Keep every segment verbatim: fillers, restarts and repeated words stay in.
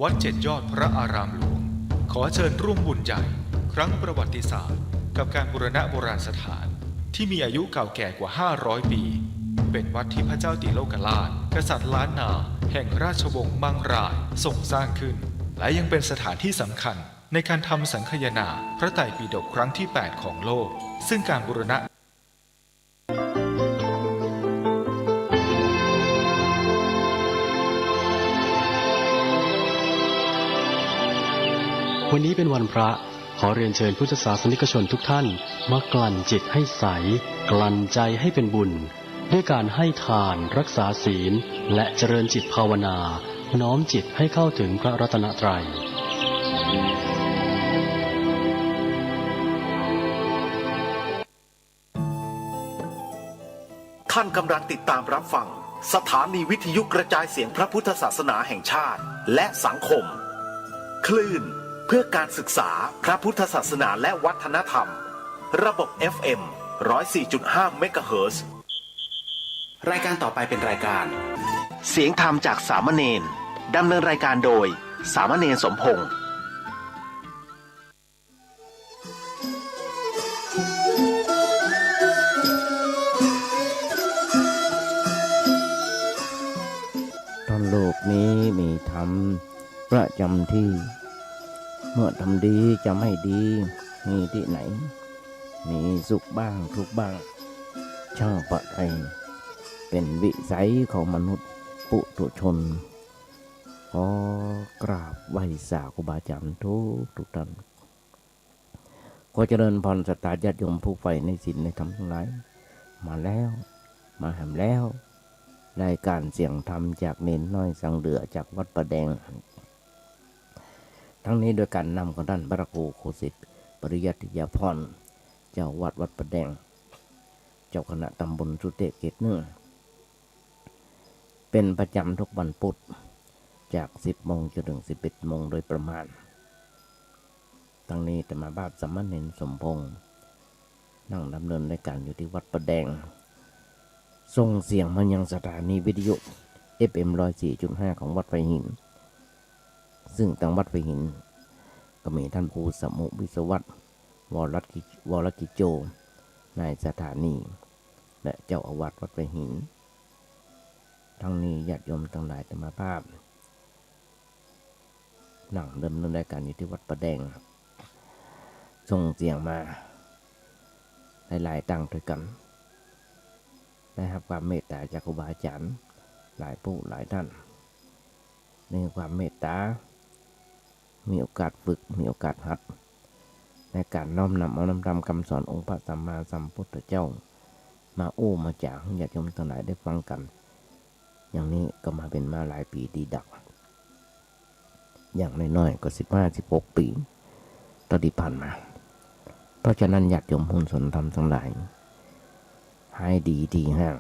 วัดเจ็ดยอดพระอารามหลวง ขอเชิญร่วมบุญใหญ่ครั้งประวัติศาสตร์ กับการบูรณะโบราณสถานที่มีอายุเก่าแก่กว่าห้าร้อยปี เป็นวัดที่พระเจ้าติโลกราช กษัตริย์ล้านนาแห่งราชวงศ์มังรายทรงสร้างขึ้น และยังเป็นสถานที่สำคัญในการทำสังคายนาพระไตรปิฎกครั้งที่แปดของโลก ซึ่งการบูรณะ วันนี้เป็นวันพระ ขอเรียนเชิญพุทธศาสนิกชนทุกท่าน มากลั่นจิตให้ใส กลั่นใจให้เป็นบุญ ด้วยการให้ทาน รักษาศีล และเจริญจิตภาวนา น้อมจิตให้เข้าถึงพระรัตนตรัย ท่านกำลังติดตามรับฟังสถานีวิทยุกระจายเสียงพระพุทธศาสนาแห่งชาติและสังคม คลื่นเพื่อการศึกษาพระพุทธศาสนาและวัฒนธรรม ระบบ เอฟ เอ็ม ร้อยสี่จุดห้า เมกะเฮิรตซ์ รายการต่อไปเป็นรายการ เสียงธรรมจากสามเณร ดำเนินรายการโดย สามเณรสมพงษ์ ต้นโลกนี้มีธรรมประจำที่ เมื่อทำดีจะไม่ดี มีที่ไหน มีสุขบ้างทุกข์บ้าง ช่างปะไทย เป็นวิสัยของมนุษย์ปุถุชน ขอกราบไหว้สาครูบาอาจารย์ทุกทุกท่าน ขอเจริญพรศรัทธาญาติโยมผู้ใฝ่ในศีลในธรรมทั้งหลาย มาแล้ว มาแหมแล้ว รายการเสียงธรรมจากเณรน้อยสังเหลือจากวัดป่าแดง ทั้งนี้โดยการนำของท่านพระครูโคสิต ปริยัติยาภรณ์ เจ้าวัดวัดป่าแดง เจ้าคณะตำบลสุเทพเขตหนึ่ง เป็นประจำทุกวันพุธ จากสิบโมงจนถึงสิบเอ็ดโมงโดยประมาณ ทั้งนี้อาตมาภาพสามเณรสมพงษ์ นั่งดำเนินรายการอยู่ที่วัดป่าแดง ส่งเสียงมายังสถานีวิทยุ เอฟ เอ็ม ร้อยสี่จุดห้า ของวัดไผ่หิน ซึ่งตางวัดไผ่หิน ก็มีท่านครูสมุวิศวัตร วรกิจ วรกิจโจ นายสถานี และเจ้าอาวาสวัดไผ่หิน ทั้งนี้ญาติโยมทั้งหลายอาตมาภาพ นั่งดำเนินรายการอยู่ที่วัดป่าแดง ส่งเสียงมาหลายๆ ตังด้วยกัน ได้รับความเมตตาจากครูบาอาจารย์หลายผู้หลายท่าน มีความเมตตา มีโอกาสฝึก มีโอกาสหัด ในการน้อมนำเอานำธรรมคำสอนองค์พระสัมมาสัมพุทธเจ้า มาอู้มาจ๋าให้ญาติโยมทั้งหลายได้ฟังกัน อย่างนี้ก็มาเป็นมาหลายปี๋ดีดัก อย่างน้อยๆ ก็สิบห้า สิบหกปี๋ เต้าตี้ผ่านมา เพราะฉะนั้นญาติโยมผู้สนธรรมทั้งหลาย หายดีตี้ห้าง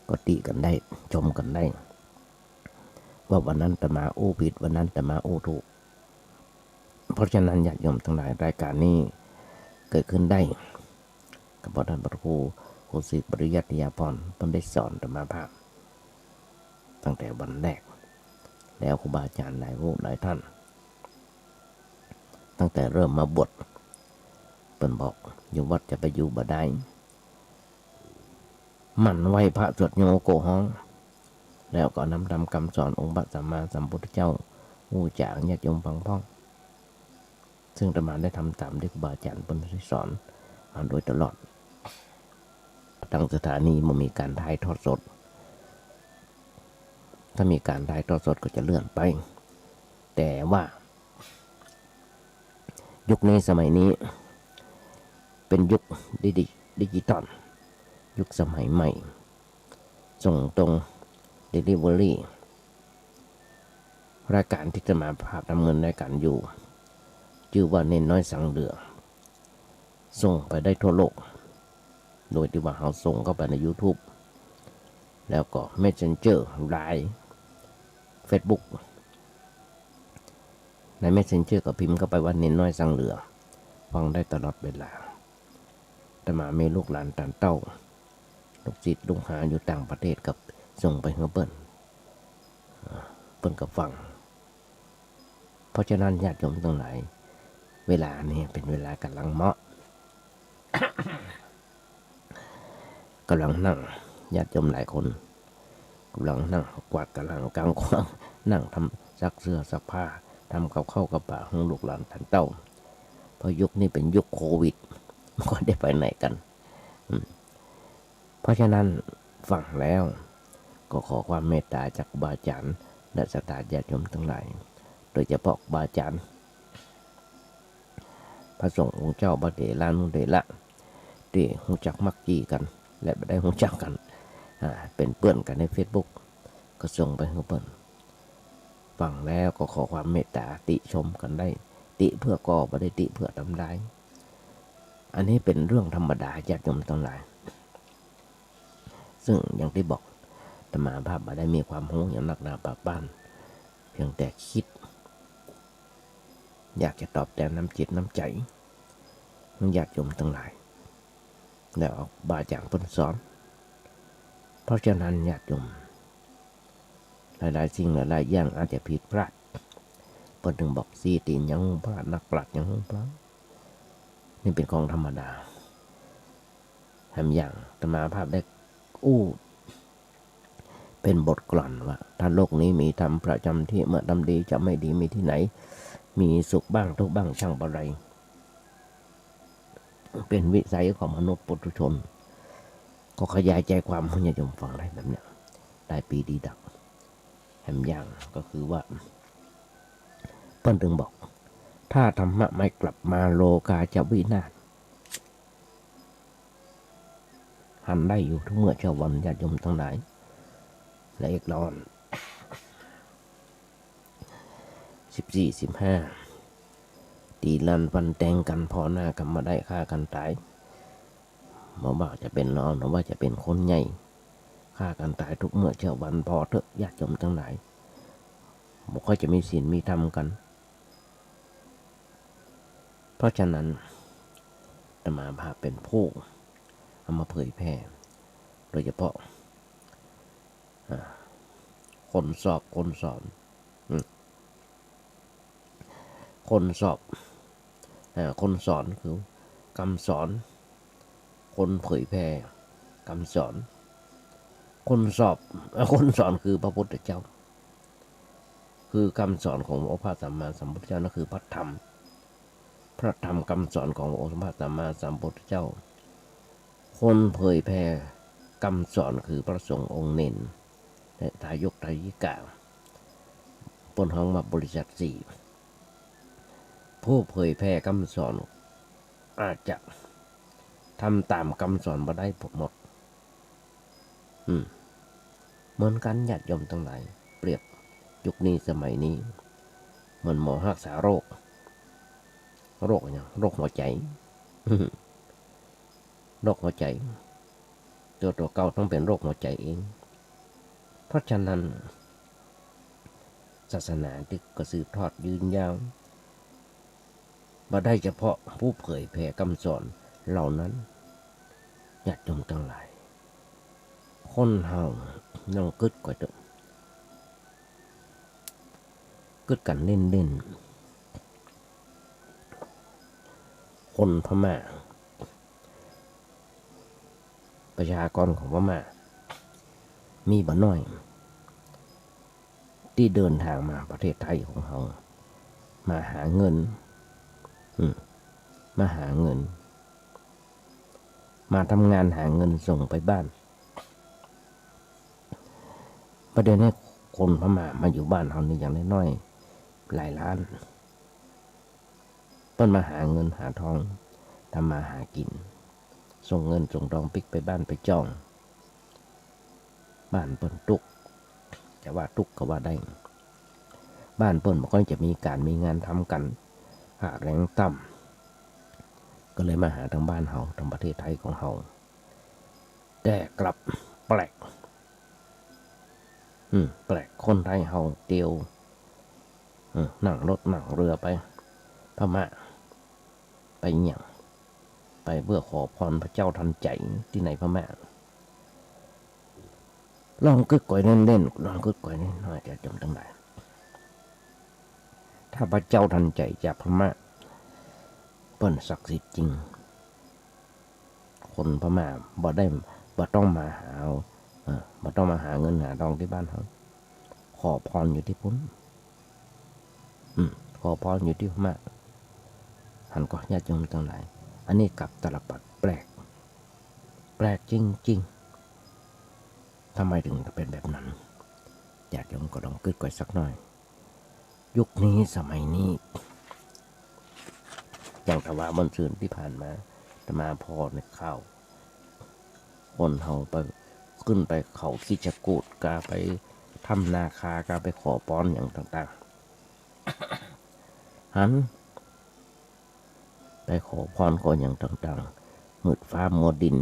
ก็ติกันได้ ชมกันได้ ว่าวันนั้นอาตมาอู้ผิด วันนั้นอาตมาอู้ถูก เพราะฉะนั้นญาติโยมทั้งหลาย รายการนี้เกิดขึ้นได้ ก็เพราะท่านพระครูโคสิต ปริยัติยาภรณ์ เปิ้นได้สอนอาตมาภาพ ตั้งแต่วันแรก แล้วครูบาอาจารย์หลายรูปหลายท่าน ตั้งแต่เริ่มมาบวช เปิ้นบอกอยู่วัดจะไปอยู่บ่ได้ หมั่นไหว้พระสวดโยโกฮ้อง แล้วก็นำธรรมคำสอนองค์พระสัมมาสัมพุทธเจ้า อู้จ๋าญาติโยมฟังพ่อง ซึ่งอาตมาได้ทำตามที่ครูบาอาจารย์เปิ้นได้สอนมาโดยตลอด ทางสถานีบ่มีการถ่ายทอดสด ถ้ามีการถ่ายทอดสดก็จะเลื่อนไป แต่ว่า ยุคนี้สมัยนี้ เป็นยุคดิจิ ดิจิตอล ยุคสมัยใหม่ ส่งตรง เดลิเวอรี่ รายการตี้อาตมาภาพดำเนินรายการอยู่ จื้อว่าเณรน้อยสังเหลือ ส่งไปได้ทั่วโลก โดยตี้ว่าเฮาส่งเข้าไปในยูทูบ แล้วก็เมสเซนเจอร์ ไลน์ เฟซบุ๊ก ในเมสเซนเจอร์ก็พิมพ์เข้าไปว่าเณรน้อยสังเหลือ ฟังได้ตลอดเวลา อาตมามีลูกหลานต้านเต้า ลูกศิษย์ลูกหาอยู่ต่างประเทศก็ส่งไปหื้อเปิ้น เปิ้นก็ฟัง เพราะฉะนั้นญาติโยมตังหลาย เวลานี้เป๋นเวลาก๋ำลังเหมาะ ก๋ำลังนั่ง ญาติโยมหลายคน ก๋ำลังนั่งกวาดก๋าลาก๋างขวาง นั่งทำซักเสื้อซักผ้า ทำกับข้าวกับป๋าหื้อลูกหลานต้านเต้า เพราะยุคนี้เป๋นยุคโควิด บ่ได้ไปไหนกั๋น อืม เพราะฉะนั้นฟังแล้วก็ขอความเมตตาจากครูบาอาจ๋ารย์และศรัทธาญาติโยมตังหลาย โดยเฉพาะครูบาอาจ๋ารย์ พระสงฆ์องค์เจ้า พระเถรานุเถระ ตี้ฮู้จักมักจี๋กั๋น และบ่ได้ฮู้จักกั๋น อ่า เป๋นเปื้อนกั๋นในเฟซบุ๊ก ก็ส่งไปหื้อเปิ้น ฟังแล้วก็ขอความเมตตาติชมกั๋นได้ ติเพื่อก่อ บ่ได้ติเพื่อทำลาย อันนี้เป๋นเรื่องธรรมดาญาติโยมตังหลาย ซึ่งอย่างตี้บอก อาตมาภาพบ่ได้มีความฮู้หยังนักหนาปากบ้าน เพียงแต่กึ๊ด อยากจะตอบแตนน้ำจิตน้ำใจ๋ ของญาติโยมตังหลาย แล้วครูบาอาจ๋ารย์เปิ้นสอน เพราะฉะนั้นญาติโยม หลายๆ สิ่งหลายๆ อย่างอาจจะผิดพลาด เปิ้นจึงบอก สี่ตี๋นยังฮู้พลาด นักปราชญ์ยังฮู้พลาด นี่เป๋นของธรรมดา แหมอย่างอาตมาภาพได้อู้ เป๋นบทกลอนว่า ถ้าโลกนี้มีธรรมประจ๋ำที่ เมื่อทำดีจะไม่ดีมีที่ไหน มีสุขบ้างทุกข์บ้างช่างบะไร เป๋นวิสัยของมนุษย์ปุถุชน ก็ขยายใจความหื้อญาติโยมฟังได้แบบเนี้ย ได้ปี๋ดีดัก แหมอย่างก็คือว่า เปิ้นจึงบอก ถ้าธรรมะไม่กลับมา โลกาจะวินาศ หันได้อยู่ทุกเมื่อเช้าวัน ญาติโยมตังหลาย และอีกตอน สิบสี่ สิบห้า ตี๋ลันฟันแตงกั๋น ผ่อหน้ากั๋นบ่ได้ ฆ่ากั๋นต๋าย บ่ว่าจะเป๋นหลวง บ่ว่าจะเป๋นคนใหญ่ ฆ่ากั๋นต๋ายทุกเมื่อเช้าวัน ผ่อเต๊อะ ญาติโยมตังหลาย บ่ค่อยจะมีศีลมีธรรมกั๋น เพราะฉะนั้น อาตมาภาพเป๋นผู้เอามาเผยแผ่ โดยเฉพาะ อ่า คนสอบ คนสอน อืม คนสอบ อ่า คนสอนคือกำสอน คนเผยแผ่กำสอน คนสอบ อ่า คนสอนคือพระพุทธเจ้า คือกำสอนขององค์พระสัมมาสัมพุทธเจ้า นั่นคือพระธรรม พระธรรมกำสอนขององค์พระสัมมาสัมพุทธเจ้า คนเผยแผ่กำสอนคือพระสงฆ์องค์เณร และทายกทายิกา เปิ้นฮ้องว่าบริษัทสี่ ผู้เผยแผ่กำสอนอาจจะทำต๋ามกำสอนบ่ได้หมด อืม เหมือนกั๋นญาติโยมตังหลาย เปรียบยุคนี้สมัยนี้ เหมือนหมอฮักษาโรค โรคอะหยัง โรคหัวใจ๋ โรคหัวใจ๋ ตั๋ว ตั๋วเก่าต้องเป๋นโรคหัวใจ๋เอง เพราะฉะนั้น ศาสนาจึงก็สืบทอดยืนยาว บ่ได้เฉพาะผู้เผยแผ่กำสอนเหล่านั้น ญาติโยมตังหลาย คนเฮาลองกึ๊ดก่อยเต๊อะ กึ๊ดกั๋นเล่นๆ คนพม่า ประชากรของพม่า มีบ่น้อย ตี้เดินทางมาประเทศไทยของเฮา มาหาเงิน อืม มาหาเงิน มาทำงานหาเงินส่งไปบ้าน บ่าเดี่ยวนี้คนพม่ามาอยู่บ้านเฮานี่อย่างน้อยๆ หลายล้าน เปิ้นมาหาเงินหาทอง ทำมาหากิ๋น ส่งเงินส่งทองปิ๊กไปบ้านไปจ้อง บ้านเปิ้นตุ๊กข์ จะว่าตุ๊กข์ก็ว่าได้ บ้านเปิ้นบ่ค่อยจะมีก๋านมีงานทำกั๋น หาแรงต่ำ ก็เลยมาหาตางบ้านเฮา ตางประเทศไทยของเฮา แต่กลับแปลก อืม แปลก คนไทยเฮาเตียว อืม นั่งรถนั่งเฮือไปพม่า ไปหยัง ไปเปื้อขอพรพระเจ้าทันใจ๋ตี้ไหนพม่า ลองกึ๊ดก่อยเล่นๆ ลองกึ๊ดก่อยเล่นๆ ญาติโยมตังหลาย ไท ข้าพเจ้าทันใจ๋จากพม่า เปิ้นศักดิ์สิทธิ์จริง คนพม่าบ่ได้ บ่ต้องมาหา เอ่อ บ่ต้องมาหาเงินหาตองตี้บ้านเฮา ขอพรอยู่ตี้ปุ้น อืม ขอพรอยู่ตี้พม่า หันก่อญาติโยมตังหลาย อันนี้กับตาลปัตรแปลก แปลกจริงๆ ทำไมถึงจะเป็นแบบนั้น ญาติโยมก็ลองกึ๊ดก้อยสักหน่อย ยุคนี้สมัยนี้ อย่างแต่ว่าเมื่อคืนตี้ผ่านมา อาตมาผ่อในข่าว คนเฮาไป ขึ้นไปเขาคิชกูฏ กาไปถ้ำนาคา กาไปขอพรอย่างต่างๆ หัน ไปขอพรขออย่างต่างๆ มืดฟ้ามัวดิน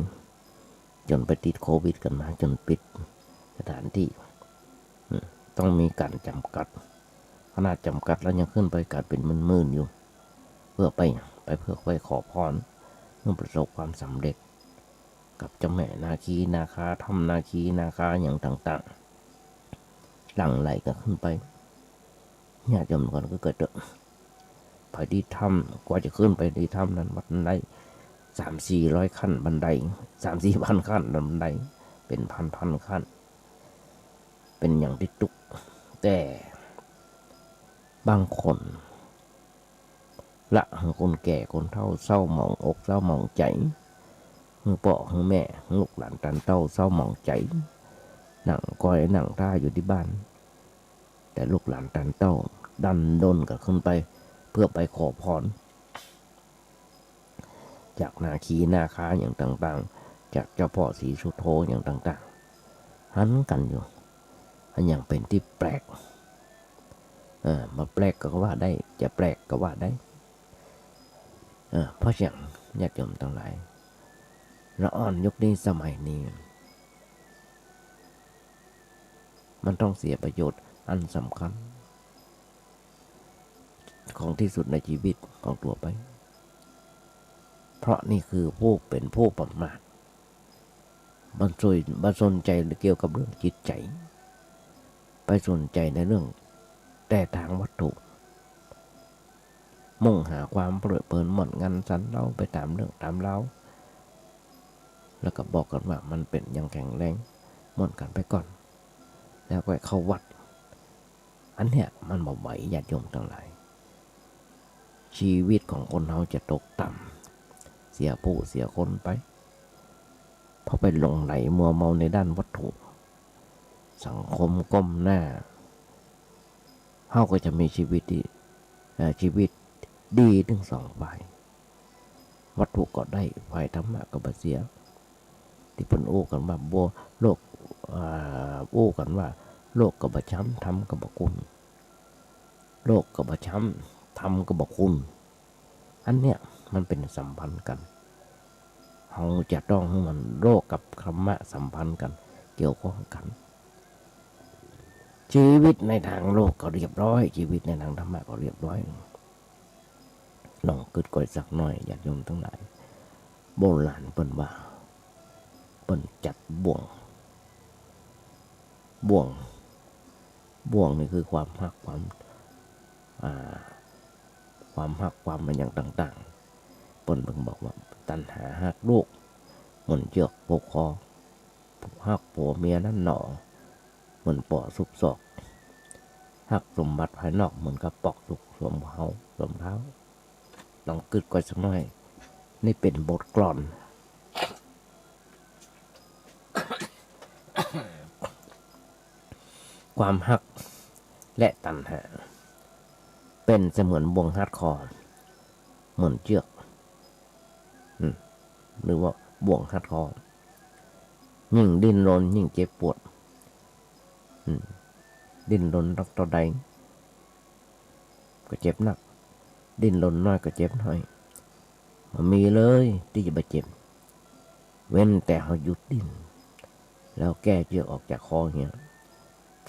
จ๋นไปติดโควิดกั๋นมา จ๋นปิดสถานตี้ อืม ต้องมีก๋านจ๋ำกัด ขนาดจ๋ำกัดแล้วยังขึ้นไปกั๋นเป๋นหมื่นๆ อยู่ เปื้อไป ไปเปื้อไปขอพร หื้อประสบความสำเร็จ กับเจ้าแม่นาคีนาคา ถ้ำนาคีนาคาอย่างต่างๆ หลั่งไหลกั๋นขึ้นไป ญาติโยมก่อนก็เกิดเถอะ ไปตี้ถ้ำ กว่าจะขึ้นไปตี้ถ้ำนั้น มันได้สามสี่ร้อยขั้นบันได สามสี่พันขั้นบันได เป๋นพันๆ ขั้น เป๋นอย่างตี้ตุ๊ก แต่บางคน ละหื้อคนแก่คนเฒ่าเศร้าหมองอกเศร้าหมองใจ๋ หื้อป้อหื้อแม่ หื้อลูกหลานต้านเต้าเศร้าหมองใจ๋ นั่งก้อยนั่งต้าอยู่ตี้บ้าน แต่ลูกหลานต้านเต้าดันด้นกั๋นขึ้นไป เปื้อไปขอพร จากนาคีนาคาอย่างต่างๆ จากเจ้าป้อศรีสุโธอย่างต่างๆ หันกั๋นอยู่ อันอย่างเป๋นตี้แปลก เออ บ่แปลกก็ว่าได้ จะแปลกก็ว่าได้ เออ เพราะฉะนั้นญาติโยมตังหลาย ละอ่อนยุคนี้สมัยนี้ มันต้องเสียประโยชน์อันสำคัญ ของตี้สุดในจีวิตของตั๋วไป เพราะนี่คือผู้เป๋นผู้ประมาท บ่สน บ่สนใจ๋เกี่ยวกับเรื่องจิตใจ๋ ไปสนใจ๋ในเรื่องแต่ตางวัตถุ มุ่งหาความเพลิดเพลินม่วนงันสันเฮาไปต๋ามเรื่องต๋ามราว แล้วก็บอกกั๋นว่ามันเป๋นอย่างแข็งแรง ม่วนกั๋นไปก่อน แล้วก็เข้าวัด อันเนี้ยมันบ่ไหว ญาติโยมตังหลาย จีวิตของคนเฮาจะตกต่ำ เสียผู้เสียคนไป เพราะไปหลงใหลมัวเมาในด้านวัตถุ สังคมก้มหน้า เฮาก็จะมีจีวิตตี้ เอ่อ จีวิตดีตึงสองฝ่าย วัตถุก็ได้ ฝ่ายธรรมะก็บ่เสีย ตี้เปิ้นอู้กั๋นว่าบ่ โลก อ่า อู้กั๋นว่า โลกก็บ่ช้ำ ธรรมก็บ่ขุ่น โลกก็บ่ช้ำ ธรรมก็บ่ขุ่น อันเนี้ยมันเป๋นสัมพันธ์กั๋น เฮาจะต้องหื้อมันโลกกับธรรมะสัมพันธ์กั๋น เกี่ยวข้องกั๋น จีวิตในตางโลกก็เรียบร้อย จีวิตในตางธรรมะก็เรียบร้อย ลองกึ๊ดก้อยสักหน่อย ญาติโยมตังหลาย โบราณเปิ้นว่า เปิ้นจัดบ่วง บ่วง บ่วงนี่คือความฮัก ความ อ่า ความฮัก ความอะหยังต่างๆ เปิ้นเบิ่งบอกว่า ตัณหาฮักลูก เหมือนเจื้อกผูกคอ ฮักผัวเมียนั้นหนอ เหมือนปอซุกซอก ฮักสมบัติภายนอก เหมือนกับปอกซุกสวมเฮา สวมเท้า ลองกึ๊ดก้อยสักหน่อย นี่เป๋นบทกลอน ความฮักและตัณหา เป๋นเสมือนบ่วงฮัดคอ เหมือนเจื้อก อืม หรือว่าบ่วงฮัดคอ ยิ่งดิ้นรนยิ่งเจ็บปวด อืม ดิ้นรนนักเต้าใด ก็เจ็บนัก ดิ้นรนน้อยก็เจ็บน้อย บ่มีเลยตี้จะบ่เจ็บ เว้นแต่เฮาหยุดดิ้น แล้วแก้เจื้อกออกจากคอเหีย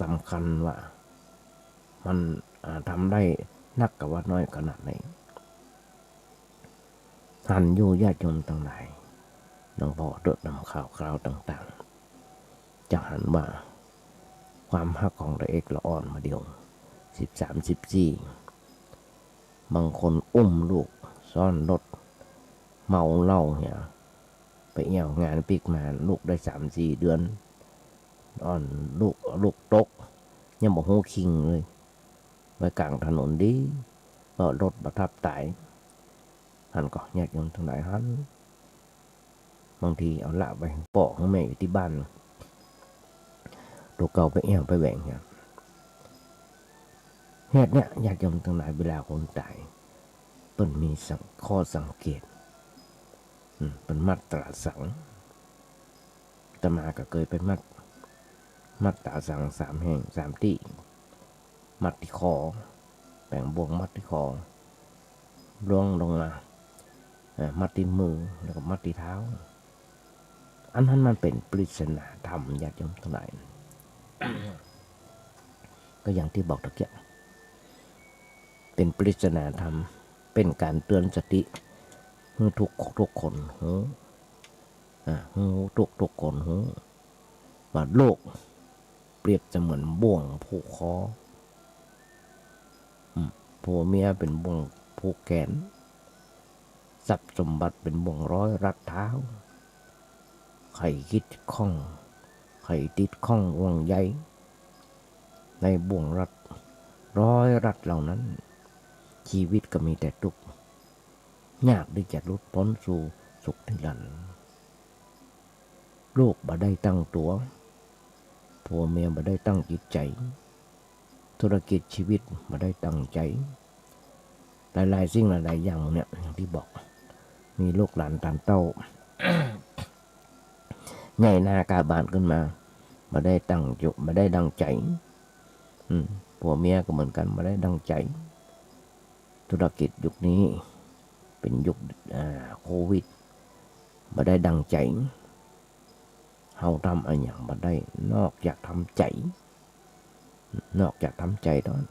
สำคัญว่ามัน อ่า ทำได้นักกว่าน้อยขนาดไหน หันอยู่ญาติโยมตังหลาย หลวงพ่อตรวจนำข่าวคราวต่างๆ จะหันว่าความฮักของตะเอกละอ่อนมาเดียว สิบสาม สิบสี่ บางคนอุ้มลูกซ้อนรถ เมาเหล้าเหีย ไปแอ่วงานปิ๊กมา ลูกได้สามสี่เดือน อ่อน ลูก ลูกตก ยังบ่ฮู้คิงเลย ไว้ก๋างถนนดี ก็รถบ่ทับต๋าย หั้นก่อ ญาติโยมตังหลายหั้น บางทีเอาละไปปล่อยหื้อแม่อยู่ตี้บ้าน ตั๋วเก่าไปแอ่วไปแหว่งเหีย เหตุเนี่ย ญาติโยมตังหลาย เวลาคนต๋าย เปิ้นมีสัง ข้อสังเกต อืม เปิ้นมัดต๋าสัง อาตมาก็เกยไปมัด มัดต๋าสังสามแห่ง สามตี้ มัดตี้คอ แป๋งบ่วงมัดตี้คอ ล้วงลงมา เอ่อ มัดตี้มือ แล้วก็มัดตี้เท้า อันนั้นมันเป๋นปริศนาธรรม ญาติโยมตังหลาย ก็อย่างตี้บอกตะเกียะ เป๋นปริศนาธรรม เป๋นก๋านเตื๋อนสติ หื้อทุก ทุกคนฮู้ อ่า หื้อทุก ทุกคนฮู้ ว่าโลกเปรียบเสมือนบ่วงผูกคอ อืม ผัวเมียเป๋นบ่วงผูกแขน ทรัพย์สมบัติเป๋นบ่วงร้อยรัดเท้า ใผคิดข้อง ใผติดข้องห่วงใย ในบ่วงรัด ร้อยรัดเหล่านั้น ชีวิตก็มีแต่ตุ๊กข์ ยากตี้จะหลุดป๊นสู่สุขนิรันดร์ ลูกบ่ได้ตั้งตั๋ว ผัวเมียบ่ได้ตั้งจิตใจ๋ ธุรกิจชีวิตบ่ได้ตั้งใจ๋ หลายๆ สิ่งหลายๆ อย่างเนี่ย อย่างตี้บอก มีลูกหลานต๋านเต้า ใหญ่หน้ากล้าบานขึ้นมา บ่ได้ตั้งจุ บ่ได้ดังใจ๋ อืม ผัวเมียก็เหมือนกั๋น บ่ได้ดังใจ๋ ธุรกิจยุคนี้เป๋นยุค อ่า โควิด บ่ได้ดังใจ๋ เฮาทำอะหยังบ่ได้ นอกจากทำใจ๋ นอกจากทำใจ๋เต้านั้น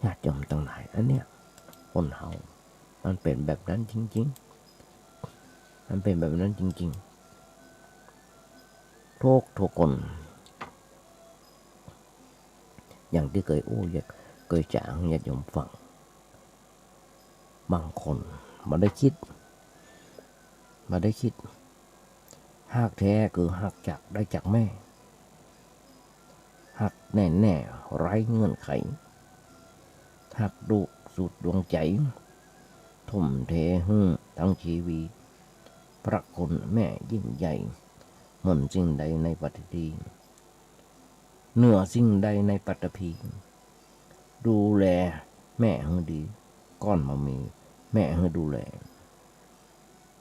ญาติโยมตังหลาย อันเนี้ย คนเฮา มันเป๋นแบบนั้นจริงๆ มันเป๋นแบบนั้นจริงๆ ทุก ทุกคน อย่างตี้เกยอู้ เกยจ๋าหื้อญาติโยมฟัง บางคนบ่ได้คิด บ่ได้คิด ฮักแท้คือฮักจาก ได้จากแม่ ฮักแน่ๆ ไร้เงื่อนไข ฮักลูกสุดดวงใจ๋ ทุ่มเทหื้อตังชีวิต พระคุณแม่ยิ่งใหญ่ เหมือนสิ่งใดในปฐพี เหนือสิ่งใดในปฐพี ดูแลแม่หื้อดี ก่อนบ่มีแม่หื้อดูแล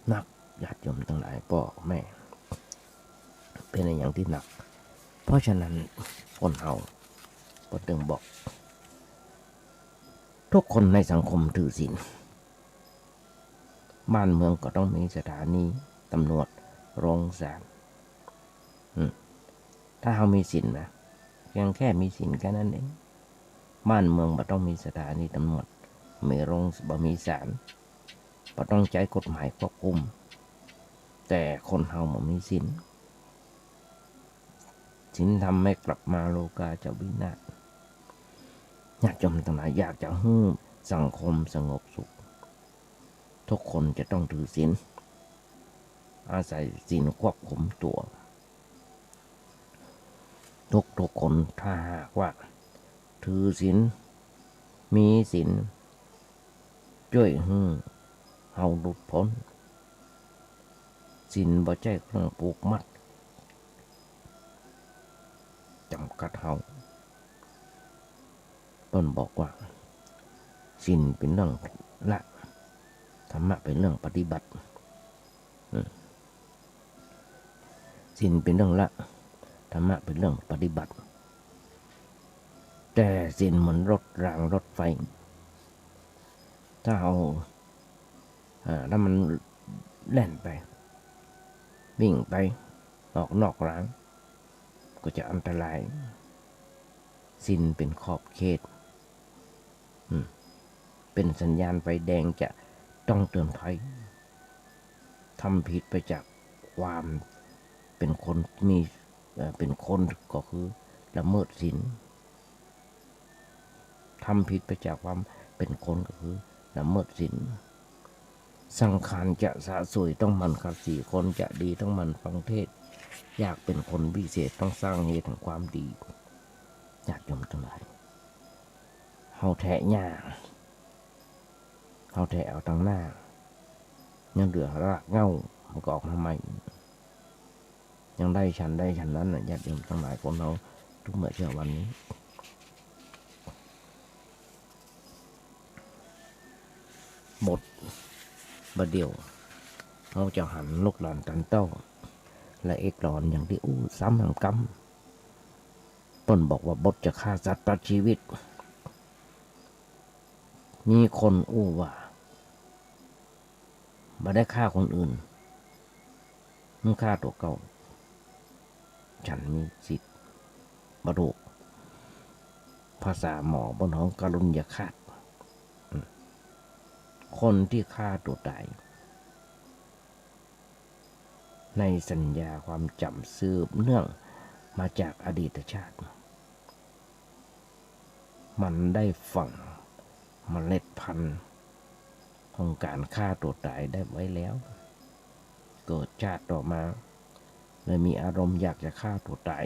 หนัก ญาติโยมตังหลาย ป้อแม่ เป๋นอะหยังตี้หนัก เพราะฉะนั้น คนเฮา เปิ้นตึงบอก ทุกคนในสังคมถือศีล บ้านเมืองก็ต้องมีสถานีตำรวจ โรงศาล อืม ถ้าเฮามีศีลนะ เพียงแค่มีศีลแค่นั้นเอง บ้านเมืองบ่ต้องมีสถานีตำรวจ บ่มีโรง บ่มีศาล บ่ต้องใจ๊กฎหมายควบคุม แต่คนเฮาบ่มีศีล ศีลธรรมไม่กลับมา โลกาจะวินาศ ญาติโยมตังหลาย อยากจะหื้อสังคมสงบสุข ทุกคนจะต้องถือศีล อาศัยศีลควบคุมตั๋ว ทุกๆ คน ถ้าหากว่าถือศีล มีศีล จ้วยหื้อเฮาหลุดป๊น ศีลบ่ใจ้เครื่องผูกมัด จ๋ำกัดเฮา เปิ้นบอกว่า ศีลเป๋นเรื่องละ ธรรมะเป๋นเรื่องปฏิบัติ อืม ศีลเป๋นเรื่องละ ธรรมะเป๋นเรื่องปฏิบัติ แต่ศีลเหมือนรถรางรถไฟ ถ้าเอา อ่า ถ้ามันแล่นไป วิ่งไป ออกนอกราง ก็จะอันตราย ศีลเป๋นขอบเขต อืม เป๋นสัญญาณไฟแดงจะต้องเตือนภัย ทำผิดไปจากความเป๋นคนมี เอ่อ เป๋นคนก็คือละเมิดศีล ทำผิดไปจากความเป๋นคนก็คือ ละเมิดศีล สังขารจะสะสวยต้องหมั่นขัดสี คนจะดีต้องหมั่นฟังเทศน์ อยากเป๋นคนวิเศษต้องสร้างเหตุแห่งความดี ญาติโยมตังหลาย เฮาแทะหญ้า เฮาแทะเอาตังหน้า ยังเหลือรากเหง้า มันก็ออกมาใหม่ ยังได้ฉันได้ฉันนั้นน่ะ ญาติโยมตังหลาย คนเฮาทุกเมื่อเช้าวันนี้ บทบ่าเดี่ยว เฮาจะหันลูกหลานตันเต้า ละเอกหลอนอย่างตี้อู้ซ้ำแหมกำ เปิ้นบอกว่าบทจะฆ่าสัตว์ตัดชีวิต มีคนอู้ว่า บ่ได้ฆ่าคนอื่น มึงฆ่าตั๋วเก่า ฉันมีสิทธิ์ บ่ถูก ภาษาหมอเปิ้นฮ้องกรุณยฆาต อืม คนตี้ฆ่าตั๋วต๋าย ในสัญญาความจ๋ำสืบเนื่องมาจากอดีตชาติ มันได้ฝังเมล็ดพันธุ์ของก๋านฆ่าตั๋วต๋ายได้ไว้แล้ว เกิดชาติต่อมาเลยมีอารมณ์อยากจะฆ่าตั๋วต๋าย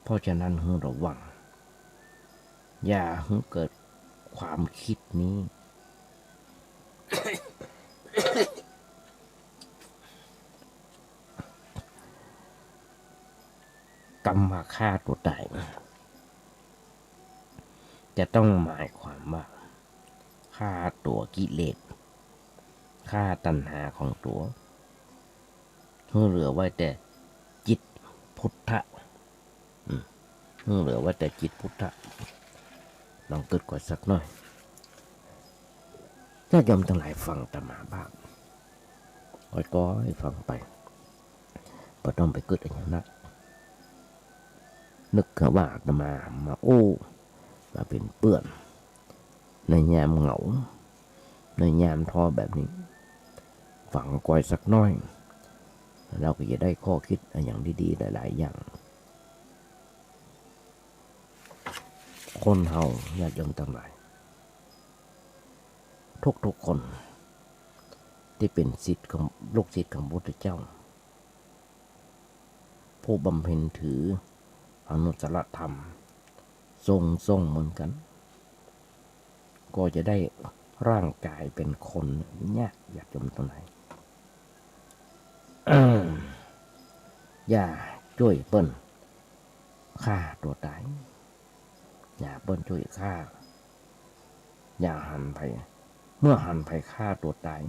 เพราะฉะนั้นหื้อระวัง อย่าหื้อเกิดความคิดนี้ กำว่าฆ่าตั๋วต๋าย จะต้องหมายความว่า ฆ่าตั๋วกิเลส ฆ่าตัณหาของตั๋ว หื้อเหลือไว้แต่จิตพุทธะ อืม หื้อเหลือไว้แต่จิตพุทธะ ลองกึ๊ดก่อนสักหน้อย ญาติโยมตังหลายฟังอาตมาบ้าง ก้อยๆ ฟังไป บ่ต้องไปกึ๊ดอะหยังนัก นึกว่าอาตมามาอู้ มาเป๋นเปื้อน ในยามเหงา ในยามท้อแบบนี้ ฟังก้อยสักหน้อย เฮาก็จะได้ข้อคิดอะหยังดีๆ หลายๆ อย่าง คนเฮา ญาติโยมตังหลาย ทุกๆ คน ตี้เป๋นศิษย์ของ ลูกศิษย์ของพระพุทธเจ้า ผู้บำเพ็ญถืออนุตตรธรรม ทรงๆ เหมือนกัน ก็จะได้ร่างกายเป๋นคนยาก ญาติโยมตังหลาย อย่าจ้วยเปิ้นฆ่าตั๋วต๋าย อย่าเปิ้นจ้วยฆ่า อย่าหันใผ เมื่อหันใผฆ่าตั๋วต๋าย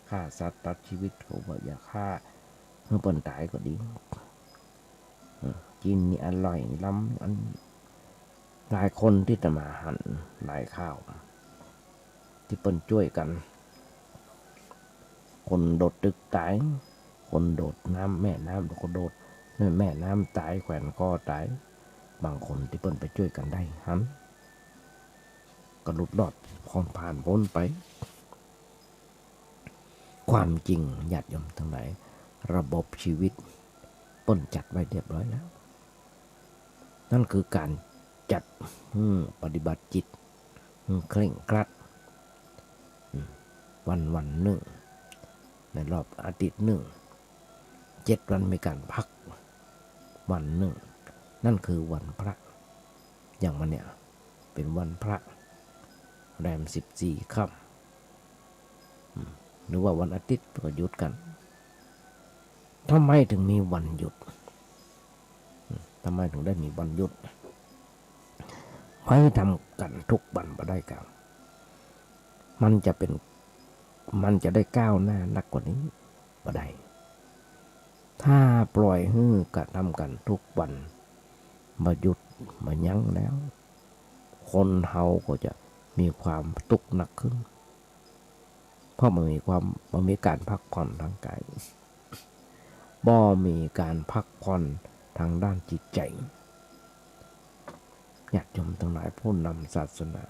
ฆ่าสัตว์ตัดชีวิต เขาว่าอย่าฆ่า หื้อเปิ้นต๋ายก็ดี อืม กิ๋นนี่อร่อยล้ำ อัน หลายคนตี้อาตมาหันหลายข่าว ตี้เปิ้นจ้วยกั๋น คนโดดตึกต๋าย คนโดดน้ำ แม่น้ำ แล้วก็โดดในแม่น้ำต๋าย แขวนคอต๋าย บางคนตี้เปิ้นไปจ้วยกั๋นได้หัน ก็หลุดรอดผ่อนผ่านป๊นไป ความจริงญาติโยมตังหลาย ระบบชีวิตเปิ้นจัดไว้เรียบร้อยแล้ว นั่นคือก๋านจัดหื้อปฏิบัติจิตหื้อเคร่งครัด อืม วันๆ นึ่ง ในรอบอาทิตย์นึ่ง เจ็ดวันมีก๋านพักวันนึ่ง นั่นคือวันพระ อย่างวันเนี้ย เป๋นวันพระ แรมสิบสี่ค่ำ อืม หรือว่าวันอาทิตย์ก็หยุดกั๋น ทำไมถึงมีวันหยุด อืม ทำไมถึงได้มีวันหยุด ไผทำกั๋นทุกวันบ่ได้กา มันจะเป๋น มันจะได้ก้าวหน้านักกว่านี้บ่ได้ ถ้าปล่อยหื้อกระทำกั๋นทุกวัน บ่หยุดบ่ยั้งแล้ว คนเฮาก็จะมีความตุ๊กข์หนักขึ้น เพราะบ่มีความ บ่มีก๋านพักผ่อนทางกาย บ่มีก๋านพักผ่อนทางด้านจิตใจ๋ ญาติโยมตังหลาย ผู้นำศาสนา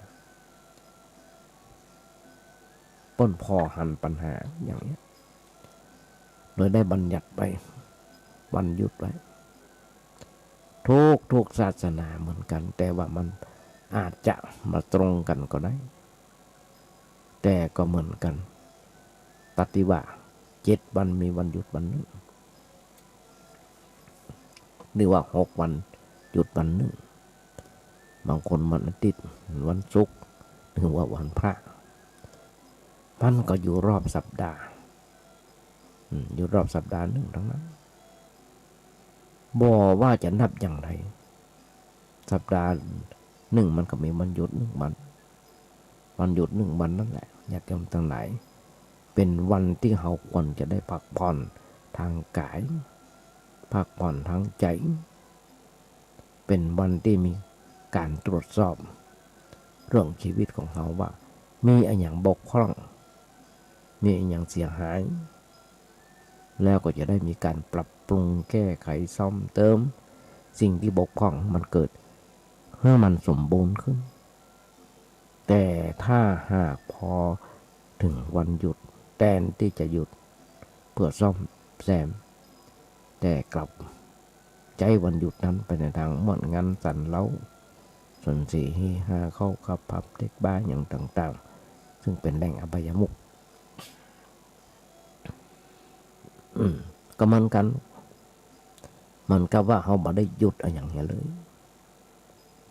เปิ้นผ่อหันปัญหาอย่างเนี้ย เลยได้บัญญัติไว้ วันหยุดไว้ ทุกๆ ศาสนาเหมือนกั๋น แต่ว่ามันอาจจะบ่ตรงกั๋นก็ได้ แต่ก็เหมือนกั๋น ตัดตี้ว่าเจ็ดวันมีวันหยุดวันนึ่ง หรือว่าหกวันหยุดวันนึ่ง บางคนวันอาทิตย์ วันศุกร์ หรือว่าวันพระ มันก็อยู่รอบสัปดาห์ อืม อยู่รอบสัปดาห์นึ่งตังนั้น บ่ว่าจะนับอย่างใด สัปดาห์นึ่งมันก็มีวันหยุดนึ่งวัน วันหยุดนึ่งวันนั้นแหละ ญาติโยมตังหลาย เป๋นวันตี้เฮาควรจะได้พักผ่อนตางก๋าย พักผ่อนตางใจ๋ เป๋นวันตี้มีก๋านตรวจสอบเรื่องชีวิตของเฮาว่ามีอะหยังบกพร่อง มีอะหยังเสียหาย แล้วก็จะได้มีก๋านปรับปรุงแก้ไขซ่อมเติมสิ่งตี้บกพร่องมันเกิดหื้อมันสมบูรณ์ขึ้น แต่ถ้าหากพอเถิงวันหยุด แตนตี้จะหยุดเปื้อซ่อมแซม แต่กลับใจ๊วันหยุดนั้นไปในตางม่วนงันสันเล้า สนเสเฮฮาเข้าคับผับเต็กบาร์หยังต่างๆ ซึ่งเป๋นแหล่งอบายมุข อืม ก็เหมือนกั๋น เหมือนกับว่าเฮาบ่ได้หยุดอะหยังเหียเลย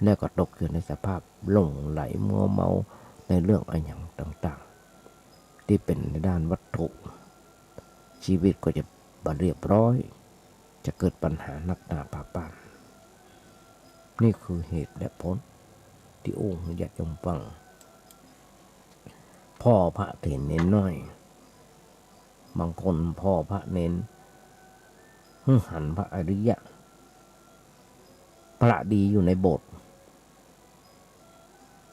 แล้วก็ตกอยู่ในสภาพหลงใหลมัวเมาในเรื่องอะหยังต่างๆ ตี้เป๋นในด้านวัตถุ ชีวิตก็จะบ่เรียบร้อย จะเกิดปัญหานักหนาปาปาน นี่คือเหตุและผล ตี้อู้หื้อญาติโยมฟัง ผ่อพระเถรเณรน้อย บางคนผ่อพระเณรหื้อหันพระอริยะ พระดีอยู่ในโบสถ์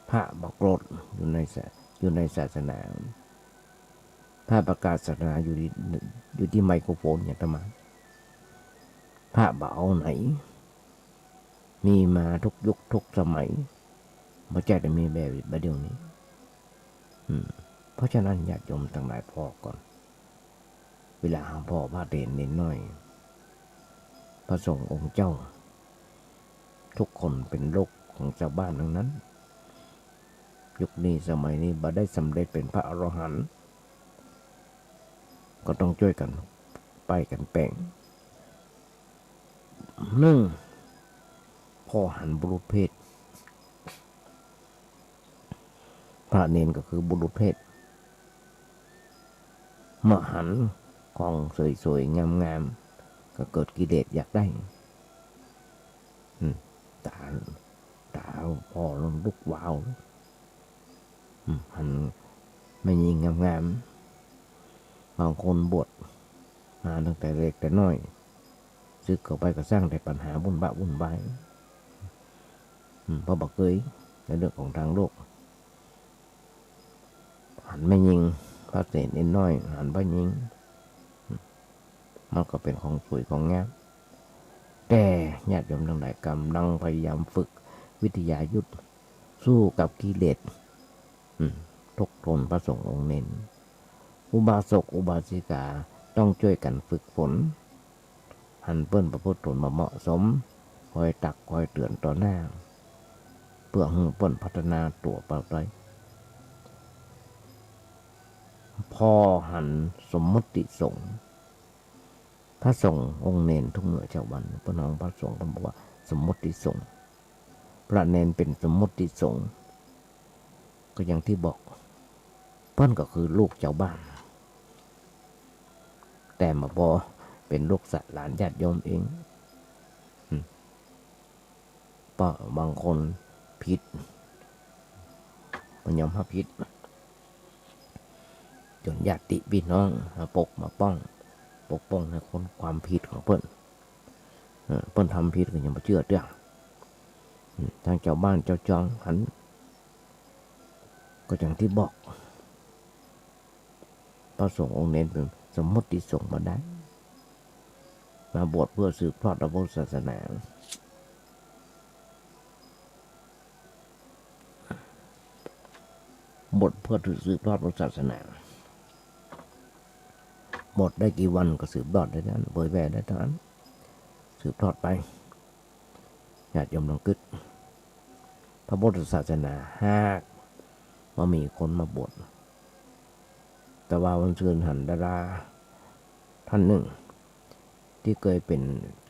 พระบ่โกรธอยู่ในศา อยู่ในศาสนา พระประกาศศาสนาอยู่ตี้ อยู่ตี้ไมโครโฟนอย่างอาตมา พระบ่เอาไหน มีมาทุกยุคทุกสมัย บ่ใจ้จะมีแบบบ่าเดี่ยวนี้ อืม เพราะฉะนั้นญาติโยมตังหลายผ่อก่อน เวลาเฮาผ่อพระเถรเณรน้อย พระสงฆ์องค์เจ้า ทุกคนเป๋นลูกของจาวบ้านตังนั้น ยุคนี้สมัยนี้บ่ได้สำเร็จเป๋นพระอรหันต์ ก็ต้องจ้วยกั๋นไปกั๋นแป๋ง นึ่ง ผ่อหันบุรุษเพศ พระเณรก็คือบุรุษเพศ เมื่อหันของสวยๆ งามๆ ก็เกิดกิเลสอยากได้ อืม ต๋า ต๋าผ่อแล้วลุกวาวเลย อืม หันแม่ญิงงามๆ บางคนบวชมาตั้งแต่เล็กแต่น้อย สึกออกไปก็สร้างแต่ปัญหาวุ่นวะวุ่นวาย อืม เพราะบ่เกยในเรื่องของตางโลก หันแม่ญิง พระเถรเณรน้อย หันพระญิง มันก็เป๋นของสวยของงาม แต่ญาติโยมตังหลายก่ำลังพยายามฝึกวิทยายุทธ สู้กับกิเลส อืม ทุกข์ทนพระสงฆ์องค์เณร อุบาสกอุบาสิกาต้องจ้วยกั๋นฝึกฝน หันเปิ้นประพฤติต๋นบ่เหมาะสม คอยตักคอยเตื๋อนต่อหน้า เปื้อหื้อเปิ้นพัฒนาตั๋วไปได้ ผ่อหันสมมุติสงฆ์ พระสงฆ์องค์เณรทุกเมื่อเจ๊าวัน เปิ้นฮ้องพระสงฆ์ เปิ้นบอกว่าสมมุติสงฆ์ พระเณรเป๋นสมมุติสงฆ์ ก็อย่างตี้บอก เปิ้นก็คือลูกจาวบ้าน แต่มาบ่เป๋นลูกสะหลานญาติโยมเอง อืม เพราะบางคนผิด บ่ยอมฮับผิด จ๋นญาติปี้น้องมาปกมาป้อง ปกป้องในคนความผิดของเปิ้น เออ เปิ้นทำผิดก็ยังบ่เจื้อเตื้อ อืม ตางจาวบ้านจาวจองหัน ก็อย่างตี้บอก พระสงฆ์องค์เณรเป๋นสมมุติสงฆ์บ่ได้ มาบวชเปื้อสืบทอดพระพุทธศาสนา บวชเปื้อสืบทอดพระศาสนา บวชได้กี่วันก็สืบทอดได้นั้น เผยแผ่ได้เต้านั้น สืบทอดไป ญาติโยมลองกึ๊ด พระพุทธศาสนาหากว่ามีคนมาบวช แต่ว่าวันซืนหันดาราต้านนึ่ง ตี้เกยเป๋น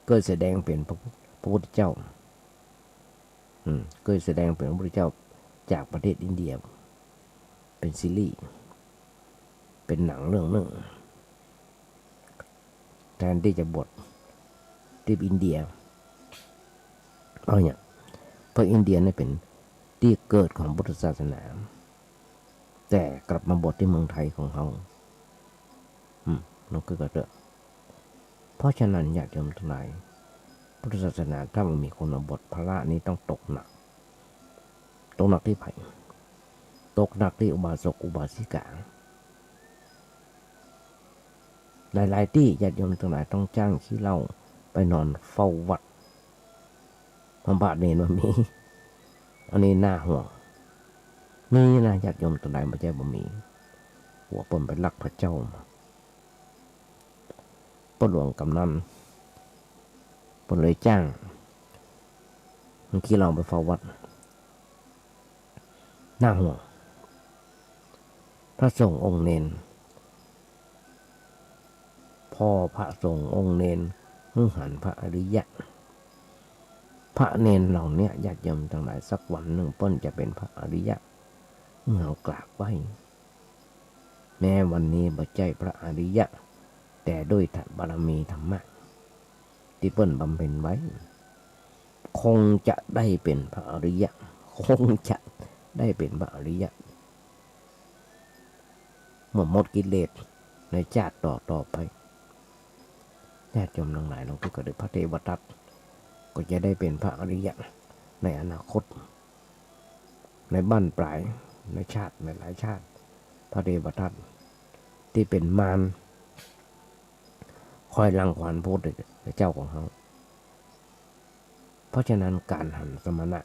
เกยแสดงเป๋นพระพุทธ พระพุทธเจ้า อืม เกยแสดงเป๋นพระพุทธเจ้าจากประเทศอินเดีย เป๋นซีรีส์ เป๋นหนังเรื่องนึ่ง แทนตี้จะบวชตี้อินเดีย เอาเนี่ย เพราะอินเดียนี่เป๋นตี้เกิดของพุทธศาสนา แต่กลับมาบวชตี้เมืองไทยของเฮา อืม ลองกึ๊ดกั๋นเต๊อะ เพราะฉะนั้นญาติโยมตังหลาย พุทธศาสนาถ้าบ่มีคนมาบวช พระนี่ต้องตกหนัก ตกหนักตี้ใผ ตกหนักตี้อุบาสกอุบาสิกา หลายๆ ตี้ญาติโยมตังหลายต้องจ้างขี้เหล้าไปนอนเฝ้าวัด พระเณรบ่มี อันนี้น่าห่วง มีนะญาติโยมตังหลาย บ่ใจ้บ่มี กั๋วเปิ้นไปลักพระเจ้ามา ป้อหลวงก๋ำนัน เปิ้นเลยจ้างขี้เหล้าไปเฝ้าวัด น่าห่วง พระสงฆ์องค์เณร ผ่อพระสงฆ์องค์เณรหื้อหันพระอริยะ พระเณรเหล่าเนี้ย ญาติโยมตังหลาย สักวันนึ่งเปิ้นจะเป๋นพระอริยะ หื้อเฮากราบไหว้ แม้วันนี้บ่ใจ้พระอริยะ แต่ด้วยบารมีธรรมะตี้เปิ้นบำเพ็ญไว้ คงจะได้เป๋นพระอริยะ คงจะได้เป๋นพระอริยะ เมื่อหมดกิเลสในชาติต่อๆ ไป ญาติโยมตังหลาย ลองกึ๊ดกั๋นเต๊อะ พระเทวทัตก็จะได้เป๋นพระอริยะในอนาคต ในบั้นปลาย ในชาติ ในหลายชาติ พระเทวทัตตี้เป๋นมาร คอยรังควานพระพุทธเจ้าของเฮา เพราะฉะนั้นก๋านหันสมณะ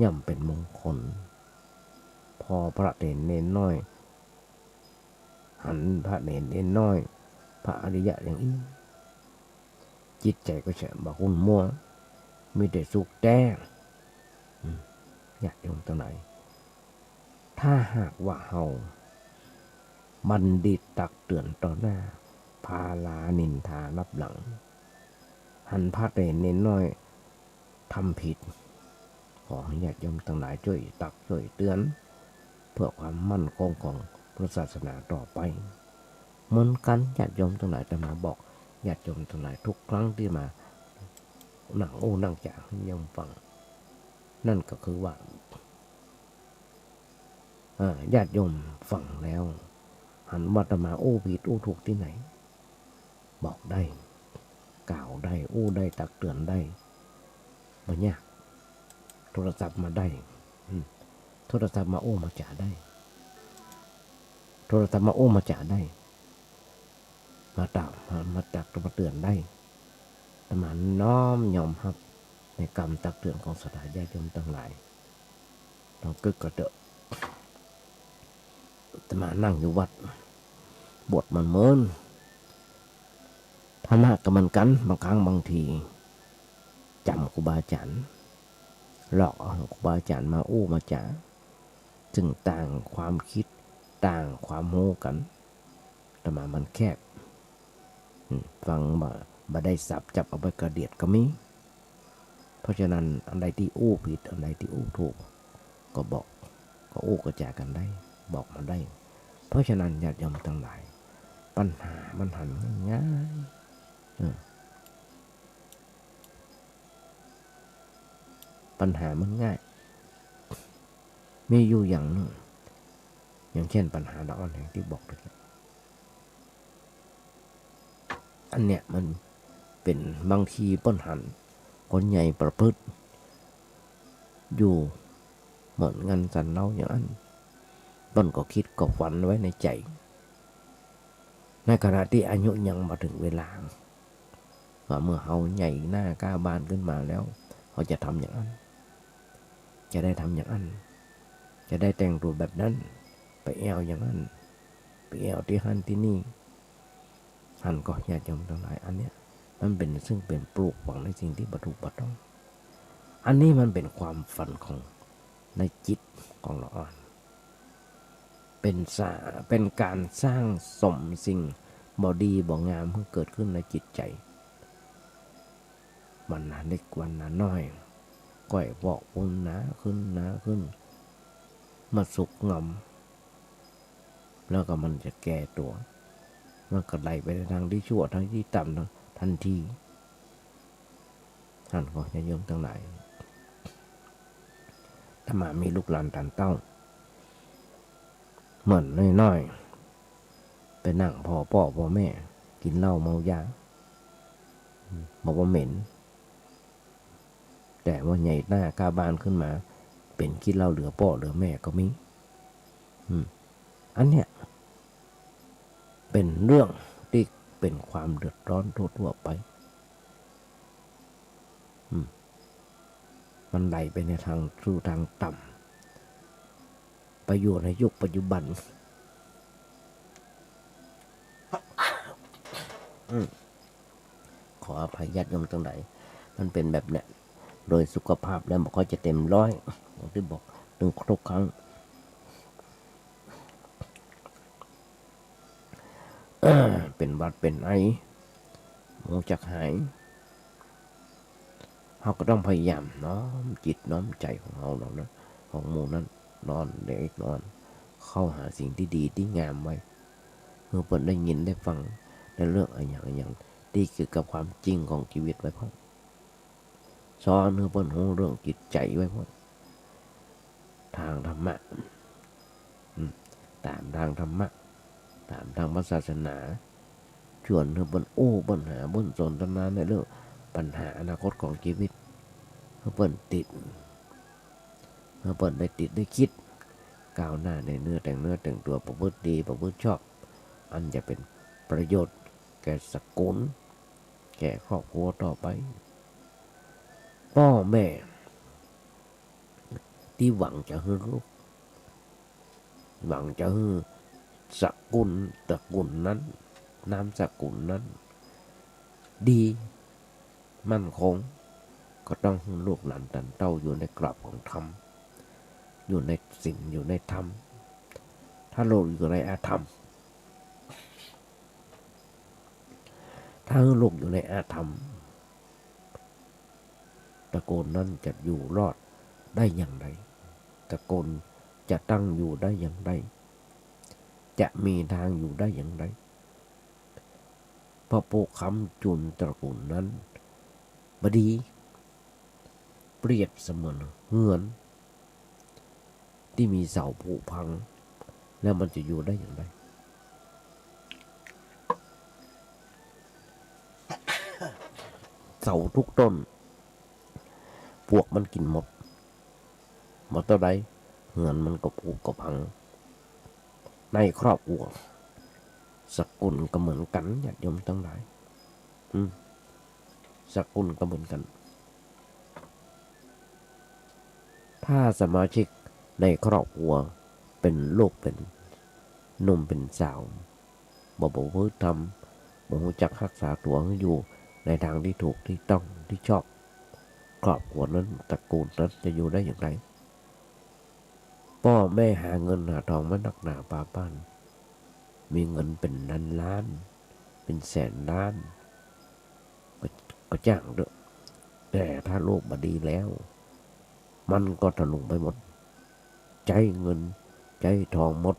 ย่อมเป๋นมงคล ผ่อพระเณรน้อย หันพระเณรน้อย พระอริยะอย่างอี้ จิตใจ๋ก็จะบ่ขุ่นมัว มีแต่สุขแต๊ อืม ญาติโยมตังหลาย ถ้าหากว่าเฮา บัณฑิตตักเตือนต่อหน้า พาลานินทาลับหลัง หันพระเณรน้อยทำผิด ขอให้ญาติโยมตังหลายจ้วยตักจ้วยเตือน เพื่อความมั่นคงของพุทธศาสนาต่อไป เหมือนกั๋น ญาติโยมตังหลาย อาตมาบอกญาติโยมตังหลายทุกครั้งตี้มานั่งอู้นั่งจ๋าหื้อโยมฟัง นั่นก็คือว่า อ่า ญาติโยมฟังแล้ว หันว่าอาตมาอู้ผิดอู้ถูกตี้ไหน บอกได้ กล่าวได้ อู้ได้ ตักเตือนได้ บ่ยาก โทรศัพท์มาได้ อืม โทรศัพท์มาอู้มาจ๋าได้ โทรศัพท์มาอู้มาจ๋าได้ มาตัก มา มาตัก มาเตือนได้ อาตมาน้อมยอมฮับในกำตักเตือนของศรัทธาญาติโยมตังหลาย ลองกึ๊ดกั๋นเต๊อะ อาตมานั่งอยู่วัด บวชมาเมิน ธรรมะก็เหมือนกั๋น บางครั้งบางที จ๋ำครูบาอาจ๋ารย์ หลอกเอาครูบาอาจ๋ารย์มาอู้มาจ๋า ซึ่งต่างความกึ๊ด ต่างความฮู้กั๋น อาตมามันแคบ อืม ฟังบ่ บ่ได้สับ จับเอาไปกระเดียดก็มี เพราะฉะนั้นอันใดตี้อู้ผิด อันใดตี้อู้ถูก ก็บอก ก็อู้ก็จ๋ากั๋นได้ บอกมาได้ เพราะฉะนั้นญาติโยมตังหลาย ปัญหามันหันง่ายๆ เออ ปัญหามันง่าย มีอยู่อย่างนึ่ง อย่างเช่นปัญหาละอ่อนแห่งตี้บอกไปแล้ว อันเนี้ยมันเป๋นบางทีเปิ้นหันคนใหญ่ประพฤติอยู่เหมือนงันสันเล้าอย่างอั้น เปิ้นก็กึ๊ดก็ฝันไว้ในใจ๋ ในขณะตี้อายุยังบ่เถิงเวลา ว่าเมื่อเฮาใหญ่หน้าก้าบานขึ้นมาแล้ว เฮาจะทำอย่างอั้น จะได้ทำอย่างอั้น จะได้แต่งตั๋วแบบนั้น ไปแอ่วอย่างอั้น ไปแอ่วตี้หั้นตี้นี่ หันก่อญาติโยมตังหลาย อันเนี้ยมันเป๋นซึ่งเป๋นปลูกฝังในสิ่งตี้บ่ถูกบ่ต้อง อันนี้มันเป๋นความฝันของในจิตของละอ่อน เป็นสา- เป็นก๋านสร้างสมสิ่งบ่ดีบ่งามหื้อเกิดขึ้นในจิตใจ๋ วันละเล็กวันละน้อย ก้อยพอกพูนหนาขึ้น หนาขึ้น มาสุกงอม แล้วก็มันจะแก่ตั๋ว มันก็ไหลไปในตางตี้ชั่ว ตางตี้ต่ำ ตันที หั้นก่อ ญาติโยมตังหลาย อาตมามีลูกหลานต๋านเต้า เหมือนน้อยๆ ไปนั่งผ่อป้อผ่อแม่ กิ๋นเหล้าเมายา บอกว่าเหม็น แต่ว่าใหญ่หน้าก้าบ้านขึ้นมา เป๋นขี้เหล้าเหลือป้อเหลือแม่ก็มี อืม อันเนี้ย เป๋นเรื่องตี้เป๋นความเดือดร้อนทั่วๆ ไป อืม มันไหลไปในตางชั่วตางต่ำ ไปอยู่ในยุคปัจจุบัน อืม ขออภัยญาติโยมตังหลาย มันเป๋นแบบเนี้ย โดยสุขภาพแล้วบ่ค่อยจะเต๋มร้อย อย่างตี้บอกตึงทุกครั้ง เป๋นหวัดเป๋นไอ บ่ฮู้จักหาย เฮาก็ต้องพยายามน้อมจิตน้อมใจ๋ของเฮาเหล่านั้น ของหมู่นั้น นอนเล็กนอน เข้าหาสิ่งตี้ดีตี้งามไว้ หื้อเปิ้นได้ยินได้ฟังในเรื่องอะหยังอะหยังตี้เกี่ยวกับความจริงของจีวิตไว้พ่อง สอนหื้อเปิ้นฮู้เรื่องจิตใจ๋ไว้พ่อง ต๋ามธรรมะ อืม ต๋ามตางธรรมะ ต๋ามตางพระศาสนา จวนหื้อเปิ้นอู้ปัญหา เปิ้นสนทนาในเรื่องปัญหาอนาคตของจีวิต หื้อเปิ้นติด หื้อเปิ้นได้ติดได้กึ๊ด ก้าวหน้าในเนื้อ แต่งเนื้อแต่งตั๋ว ประพฤติดี ประพฤติชอบ อันจะเป๋นประโยชน์แก่สกุล แก่ครอบครัวต่อไป ป้อแม่ ตี้หวังจะหื้อลูก หวังจะหื้อสกุล ตระกูลนั้น นามสกุลนั้น ดี มั่นคง ก็ต้องหื้อลูกหลานต๋านเต้าอยู่ในกรอบของธรรม อยู่ในศีล อยู่ในธรรม ถ้าลูกอยู่ในอธรรม ถ้าหื้อลูกอยู่ในอธรรม ตระกูลนั้นจะอยู่รอดได้อย่างไร ตระกูลจะตั้งอยู่ได้อย่างไร จะมีตางอยู่ได้อย่างไร เพราะผู้ค้ำจุนตระกูลนั้นบ่ดี เปรียบเสมือนเฮือน ตี้มีเสาผุพัง แล้วมันจะอยู่ได้อย่างไร เสาทุกต้น ปลวกมันกิ๋นหมด บ่เต้าใด เฮือนมันก็ผุก็พัง ในครอบครัว สกุลก็เหมือนกั๋น ญาติโยมตังหลาย อืม สกุลก็เหมือนกั๋น ถ้าสมาชิกในครอบครัวเป๋นลูกเป๋นหนุ่มเป๋นสาว บ่ประพฤติธรรม บ่ฮู้จักฮักษาตั๋วหื้ออยู่ในตางตี้ถูกตี้ต้องตี้ชอบ ครอบครัวนั้น ตระกูลนั้นจะอยู่ได้อย่างไร ป้อแม่หาเงินหาตองมานักหนาปาป้าน มีเงินเป๋นล้านๆ เป๋นแสนล้าน ก็ ก็จ้างเต๊อะ แต่ถ้าลูกบ่ดีแล้ว มันก็ทะลุงไปหมด ใจ๊เงินใจ๊ตองหมด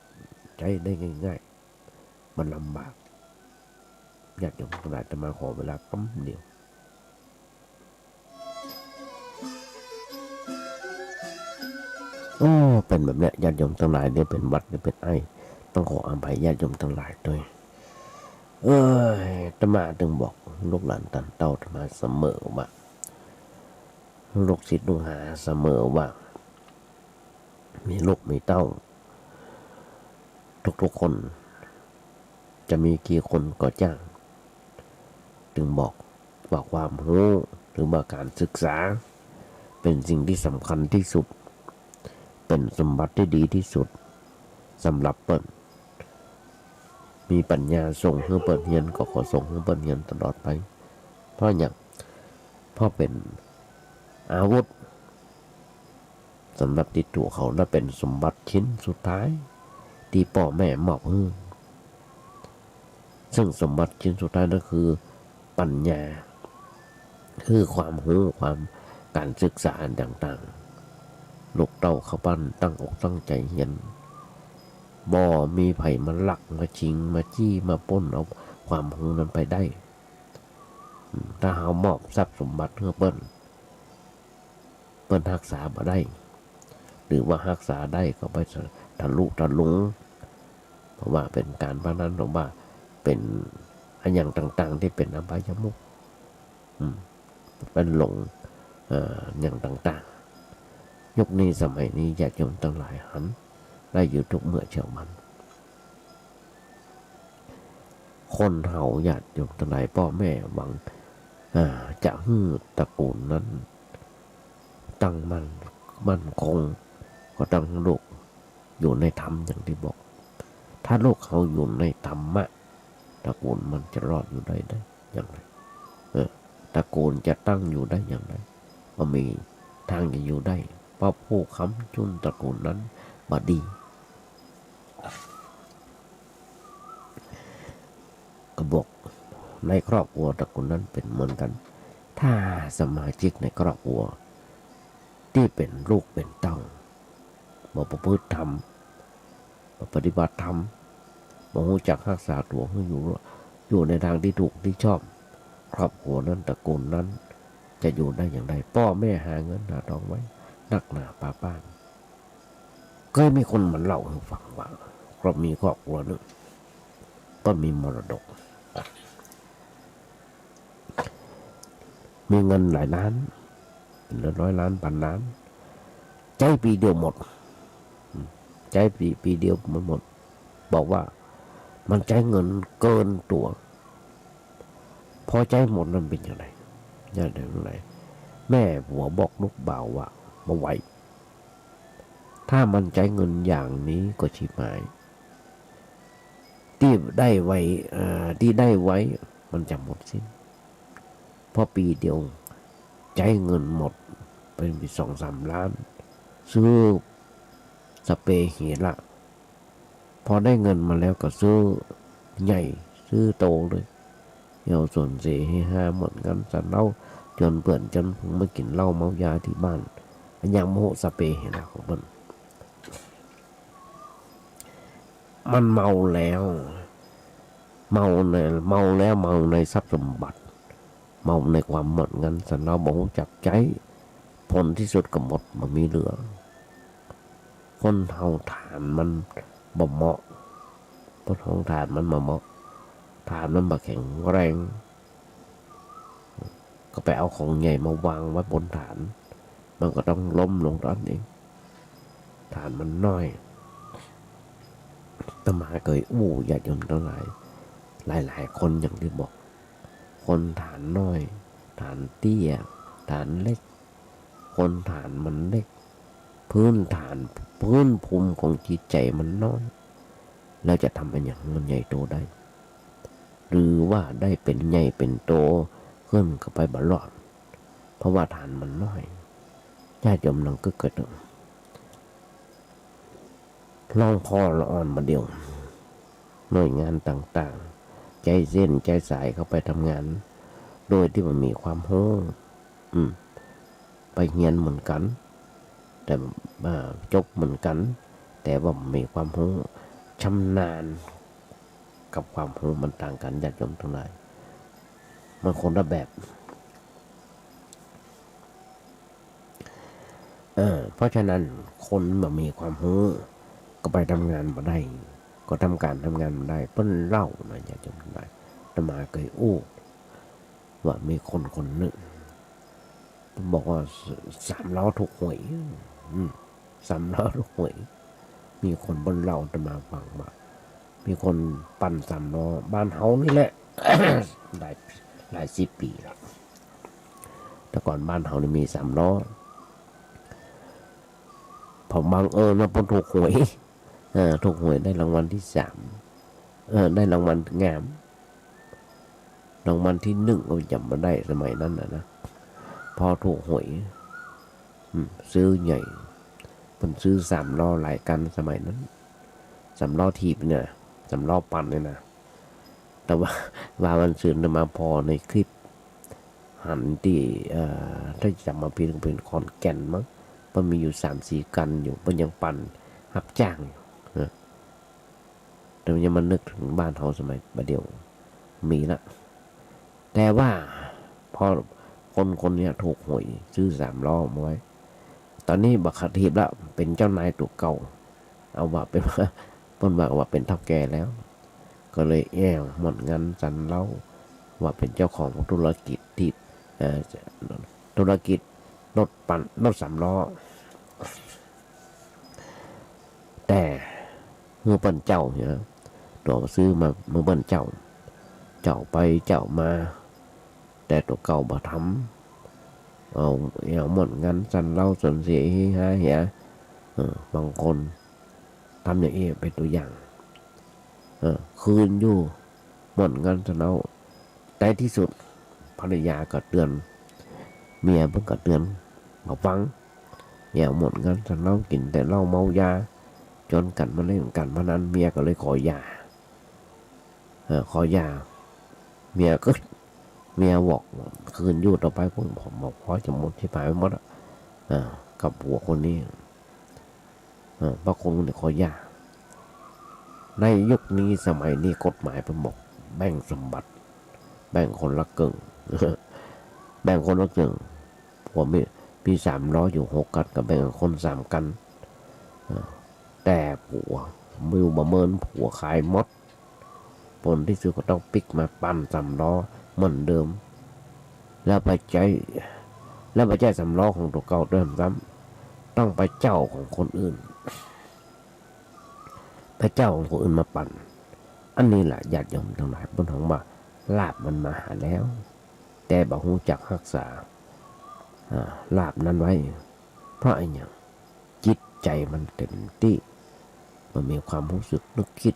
ใจ๊ได้ง่ายๆ มันลำบาก ญาติโยมตังหลาย อาตมาขอเวลากำเดียว โอ้ เป๋นแบบเนี้ย ญาติโยมตังหลาย เดี๋ยวเป๋นหวัด เดี๋ยวเป๋นไอ ต้องขออภัยญาติโยมตังหลายตวย เอ้ย อาตมาตึงบอกลูกหลานต๋านเต้าอาตมาเสมอว่า ลูกศิษย์ลูกหาเสมอว่า มีลูกมีเต้า ทุกๆ คน จะมีกี่คนก็จ้าง ตึงบอกว่าความฮู้ หรือว่าก๋านศึกษา เป๋นสิ่งตี้สำคัญตี้สุด เป๋นสมบัติตี้ดีตี้สุด สำหรับเปิ้น มีปัญญาส่งหื้อเปิ้นเฮียน ก็ขอส่งหื้อเปิ้นเฮียนตลอดไป เพราะหยัง เพราะเป๋นอาวุธ สำหรับติดตั๋วเขา และเป๋นสมบัติชิ้นสุดท้าย ตี้ป้อแม่มอบหื้อ ซึ่งสมบัติชิ้นสุดท้ายนั้นคือปัญญา คือความฮู้ ความ ก๋านศึกษาอันต่างๆ ลูกเต้าเข้าบ้านตั้งอกตั้งใจ๋เฮียน บ่มีใผมาลัก มาชิง มาจี้ มาป้นเอาความฮู้นั้นไปได้ อืม ถ้าเฮามอบทรัพย์สมบัติหื้อเปิ้น เปิ้นฮักษาบ่ได้ หรือว่าฮักษาได้ก็ไปทะลุทะลวง เพราะว่าเป๋นก๋านพนัน หรือว่าเป๋นอะหยังต่างๆ ตี้เป๋นอบายมุข อืม เป๋นหลง เอ่อ อะหยังต่างๆ ยุคนี้สมัยนี้ญาติโยมตังหลายหันได้อยู่ทุกเมื่อเช้าวัน คนเฮาญาติโยมตังหลาย ป้อแม่หวัง อ่า จะหื้อตระกูลนั้นตั้งมั่น มั่นคง ก็ต้องหื้อลูกอยู่ในธรรมอย่างตี้บอก ถ้าลูกเฮาอยู่ในธรรมะ ตระกูลมันจะรอดอยู่ได้ ได้อย่างไร เออ ตระกูลจะตั้งอยู่ได้อย่างไร บ่มีตางจะอยู่ได้ เพราะผู้ค้ำจุนตระกูลนั้นบ่ดี ก็บอกในครอบครัวตระกูลนั้นเป๋นเหมือนกั๋น ถ้าสมาชิกในครอบครัวตี้เป๋นลูกเป๋นเต้า บ่ประพฤติธรรม บ่ปฏิบัติธรรม บ่ฮู้จักฮักษาตั๋วหื้ออยู่ อยู่ในตางตี้ถูกตี้ชอบ ครอบครัวนั้นตระกูลนั้นจะอยู่ได้อย่างไร ป้อแม่หาเงินหาตองไว้นักหนาปาป๊าน เกยมีคนมาเล่าหื้อฟังว่า ก็มีครอบครัวนึ่ง ก็มีมรดก มีเงินหลายล้าน เป๋นร้อยล้าน พันล้าน ใจ๊ปี๋เดียวหมด ใจ๊ปี๋ ปี๋เดียวมันหมด บอกว่ามันใจ๊เงินเกินตั๋ว พอใจ๊หมดนั้นเป๋นอย่างไร อย่างไร แม่ผัวบอกลูกบ่าวว่า บ่ไหว ถ้ามันใจ๊เงินอย่างนี้ก็ฉิบหาย ตี้ได้ไว้ เอ่อ ตี้ได้ไว้มันจะหมดสิ้น เพราะปี๋เดียวใจ๊เงินหมดเป๋นสองสามล้าน ซื้อสะเปรย์เหละ พอได้เงินมาแล้วก็ซื้อใหญ่ ซื้อโตเลย เย้าส่วนเสเฮฮาหมดกั๋น สันเล้า จวนเปื้อนจวนฝูงมากิ๋นเหล้าเมายาตี้บ้าน อันยังบ่ฮู้สะเปรย์เหละของเปิ้น มันเมาแล้ว เมาใน เมาแล้ว เมาในทรัพย์สมบัติ เมาในความหมดกั๋น สันเล้าบ่ฮู้จักใจ๊ ผลตี้สุดก็หมด บ่มีเหลือ คนเฮาฐานมันบ่เหมาะ คนเฮาฐานมันบ่เหมาะ ฐานมันบ่แข็งแรง ก็ไปเอาของใหญ่มาวางไว้บนฐาน มันก็ต้องล้มลงเต้านั้นเอง ฐานมันน้อย อาตมาเกยอู้ญาติโยมตังหลาย หลายๆ คนอย่างตี้บอก คนฐานน้อย ฐานเตี้ย ฐานเล็ก คนฐานมันเล็ก พื้นฐาน พื้นภูมิของจิตใจ๋มันน้อย แล้วจะทำอะหยังหื้อมันใหญ่โตได้ หรือว่าได้เป๋นใหญ่เป๋นโตขึ้นก็ไปบ่รอด เพราะว่าฐานมันน้อย ญาติโยมลองกึ๊ดเกยเต๊อะ ลองผ่อละอ่อนบ่าเดี่ยว หน่วยงานต่างๆ ใจ๊เส้นใจ๊สายเข้าไปทำงาน โดยตี้บ่มีความฮู้ อืม ไปเฮียนเหมือนกั๋น แต่ อ่า จบเหมือนกั๋น แต่ว่าบ่มีความฮู้ ชำนาญกับความฮู้มันต่างกั๋น ญาติโยมตังหลาย มันคนละแบบ เออ เพราะฉะนั้นคนบ่มีความฮู้ก็ไปทำงานบ่ได้ ก็ทำก๋านทำงานบ่ได้ เปิ้นเล่านะ ญาติโยมตังหลาย อาตมาเกยอู้ว่ามีคนคนนึ่ง บอกว่าส- สามล้อถูกหวย อืม สามล้อถูกหวย มีคนเปิ้นเล่าอาตมาฟังว่า มีคนปั่นสามล้อบ้านเฮานี่แหละ หลาย หลายสิบปี๋แล้ว แต่ก่อนบ้านเฮานี่มีสามล้อ พอบังเอิญว่าเปิ้นถูกหวย เออ ถูกหวยได้รางวัลตี้สาม เออ ได้รางวัลงาม รางวัลตี้นึ่งก็จ๋ำบ่ได้สมัยนั้นน่ะนะ พอถูกหวย อืม ซื้อใหญ่ เปิ้นซื้อสามล้อหลายคันสมัยนั้น สามล้อถีบเนี่ย สามล้อปั่นเนี่ยนะ แต่ว่า ว่าวันซืนอาตมาผ่อในคลิป หันตี้ เอ่อ ถ้าจ๋ำบ่ผิดก็เป๋นขอนแก่นมั้ง เปิ้นมีอยู่สามสี่คันอยู่ เปิ้นยังปั่นฮับจ้างอยู่นะ แต่ยังมานึกเถิงบ้านเฮาสมัยบ่าเดี่ยว มีละ แต่ว่า พอคนคนเนี้ยถูกหวย ซื้อสามล้อมาไว้ ต๋อนนี้บ่ขับถีบละ เป๋นเจ้านายตั๋วเก่า เอาว่าเป๋นว่า เปิ้นว่า ว่าเป๋นเฒ่าแก่แล้ว ก็เลยแอ่วม่วนงานสันเล้า ว่าเป๋นเจ้าของธุรกิจถีบ เอ่อ ธุรกิจรถปั่น รถสามล้อ แต่หื้อเปิ้นเจ้าเนี่ย ตั๋วซื้อมา หื้อเปิ้นเจ้า เจ้าไปเจ้ามา แต่ตั๋วเก่าบ่ทำ เอา เอาม่วนงานสันเล้า สูญเสียเฮฮาเหีย เออ บางคนทำอย่างอี้เป๋นตั๋วอย่าง เออ คืนอยู่ ม่วนงานสันเล้า ในตี้สุด ภรรยาก็เตือน เมียเปิ้นก็เตือน บ่ฟัง แอ่วม่วนงานสันเล้า กิ๋นแต่เหล้าเมายา จนกั๋นมาเล่นก๋านพนัน เมียก็เลยขอหย่า เออ ขอหย่า เมียก็ เมียบอก คืนอยู่ต่อไป ผม ผมบอก พอจะหมดชิบหายไปหมดอะ เออ กับผัวคนนี้ เออ บางคนเนี่ยขอหย่า ในยุคนี้สมัยนี้กฎหมายเปิ้นบอกแบ่งสมบัติ แบ่งคนละเกิ่ง แบ่งคนละเกิ่ง ผัวมี มีสามล้ออยู่หกคัน ก็แบ่งคนสามคัน เออ แต่ผัว บ่อยู่บ่เมิน ผัวขายหมด ผลตี้สุดก็ต้องปิ๊กมาปั่นสามล้อเหมือนเดิม แล้วไปใจ๊ แล้วไปใจ๊สามล้อของตั๋วเก่าด้วยซ้ำ ต้องไปเจ้าของคนอื่น ไปเจ้าของคนอื่นมาปั่น อันนี้แหละญาติโยมตังหลาย เปิ้นฮ้องว่าลาภมันมาหาแล้ว แต่บ่ฮู้จักฮักษา อ่า ลาภนั้นไว้ เพราะอะหยัง จิตใจ๋มันเต็มตี้ มันมีความฮู้สึกนึกกึ๊ด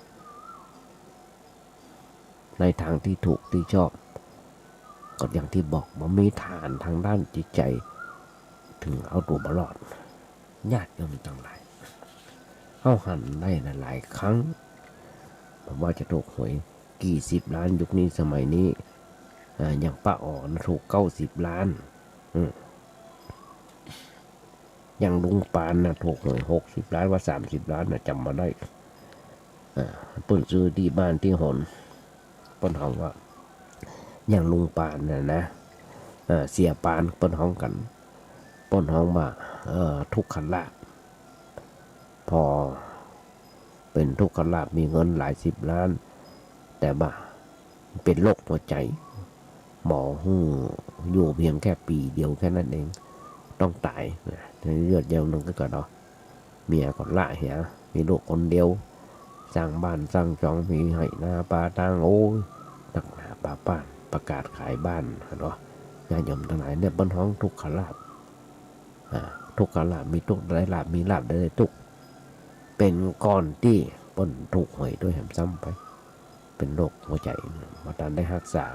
ในตางตี้ถูกตี้ชอบ ก็อย่างตี้บอก บ่มีฐานตางด้านจิตใจ๋ เถิงเอาตั๋วบ่รอด ญาติโยมตังหลาย เฮาหันได้หลายๆ ครั้ง บ่ว่าจะถูกหวยกี่สิบล้าน ยุคนี้สมัยนี้ อ่า อย่างป้าอ๋อนะถูกเก้าสิบล้าน อืม อย่างลุงปานน่ะ ถูกหวยหกสิบล้าน ว่าสามสิบล้านน่ะ จ๋ำบ่ได้ อ่า เปิ้นซื้อตี้บ้านตี้หน เปิ้นฮ้องว่า อย่างลุงปานน่ะนะ เอ่อ เสี่ยปาน เปิ้นฮ้องกั๋น เปิ้นฮ้องว่า เอ่อ ทุกขลาภ ผ่อเป๋นทุกขลาภ มีเงินหลายสิบล้าน แต่ว่าเป๋นโรคหัวใจ๋ หมอหื้ออยู่เพียงแค่ปี๋เดียวแค่นั้นเอง ต้องต๋าย เลือดเดียวนึงก็เกิดเอา เมียก็ละเหีย มีลูกคนเดียว สร้างบ้านสร้างจอง มีไฮ่นาปาตาง โอ้ย นักหนาปาป้าน ประกาศขายบ้าน หันก่อ ญาติโยมตังหลาย เนี่ยเปิ้นฮ้องทุกขลาภ อ่า ทุกขลาภ มีทุกข์ได้ลาภ มีลาภได้ทุกข์ เป๋นก่อนตี้เปิ้นถูกหวยด้วยแหมซ้ำไป เป๋นโรคหัวใจ๋ บ่ตันได้ฮักษา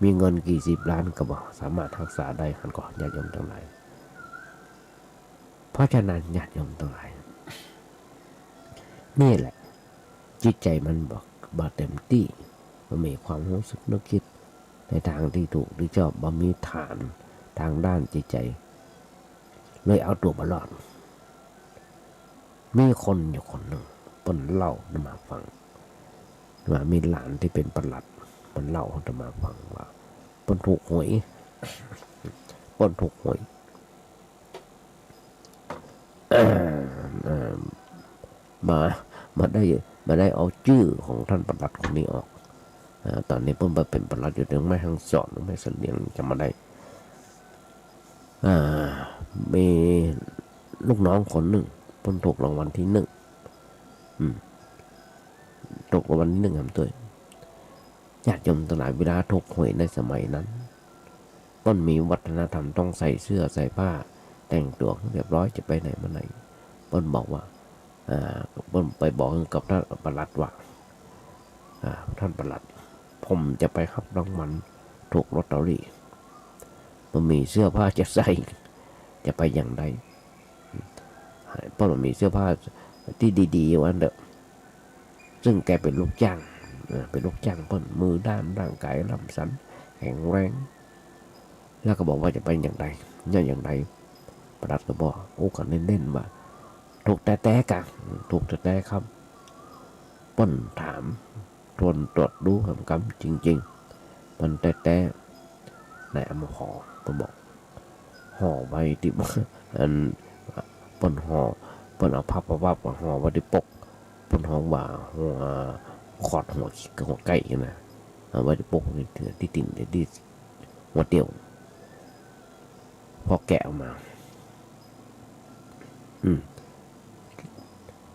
มีเงินกี่สิบล้านก็บ่สามารถฮักษาได้ หันก่อ ญาติโยมตังหลาย เพราะฉะนั้นญาติโยมตังหลาย นี่แหละ จิตใจ๋มันบ่ บ่เต็มตี้ บ่มีความฮู้สึกนึกกึ๊ด ในตางตี้ถูกตี้ชอบ บ่มีฐานตางด้านจิตใจ๋ เลยเอาตั๋วบ่รอด มีคนอยู่คนนึ่ง เปิ้นเล่าอาตมาฟัง ว่ามีหลานตี้เป๋นปลัด มันเล่าอาตมาฟังว่า เปิ้นถูกหวย เปิ้นถูกหวย เอ่อ เอ่อ บ่า บ่าได้ บ่าได้เอาจื้อของต้านปลัดคนนี้ออก เอ่อ ต๋อนนี้เปิ้นไปเป๋นปลัดอยู่เถิงแม่ฮ่องสอน แม่เสลียง จ๋ำบ่ได้ เอ่อ มีลูกน้องคนนึ่ง เปิ้นถูกรางวัลตี้นึ่ง อืม ถูกรางวัลตี้นึ่งแหมตวย ญาติโยมตังหลาย เวลาถูกหวยในสมัยนั้น เปิ้นมีวัฒนธรรมต้องใส่เสื้อใส่ผ้า แต่งตั๋วเรียบร้อย จะไปไหนมาไหน เปิ้นบอกว่า อ่า เปิ้นไปบอกกับต้านปลัดว่า อ่า ต้านปลัด ผมจะไปฮับรางวัล ถูกลอตเตอรี่ บ่มีเสื้อผ้าจะใส่ จะไปอย่างใด เปิ้นบ่มีเสื้อผ้าตี้ดีๆ ว่าอั้นเต๊อะ ซึ่งแกเป๋นลูกจ้าง เอ่อ เป๋นลูกจ้างเปิ้น มือด้าน ร่างก๋ายล่ำสัน แข็งแรง แล้วก็บอกว่าจะไปอย่างใด เนี่ยอย่างใด ปลัดก็บอก โอ้ ก็เน้นๆ ว่า ถูกแต๊ๆ กะ ถูกแต๊ๆ ครับ เปิ้นถาม ทวนตรวจดูหำกำจริงๆ มันแต๊ๆ นายอำมาห่อ เปิ้นบอก ห่อไว้ตี้ อัน เปิ้นห่อ เปิ้นเอาพับๆ ห่อไว้ตี้ปก เปิ้นฮ้องว่าหัว ขอดหัว หัวไก่นะ เอาไว้ตี้ปกตี้ ตี้ตี๋น ตี้หัวเตียว พอแกะออกมา อืม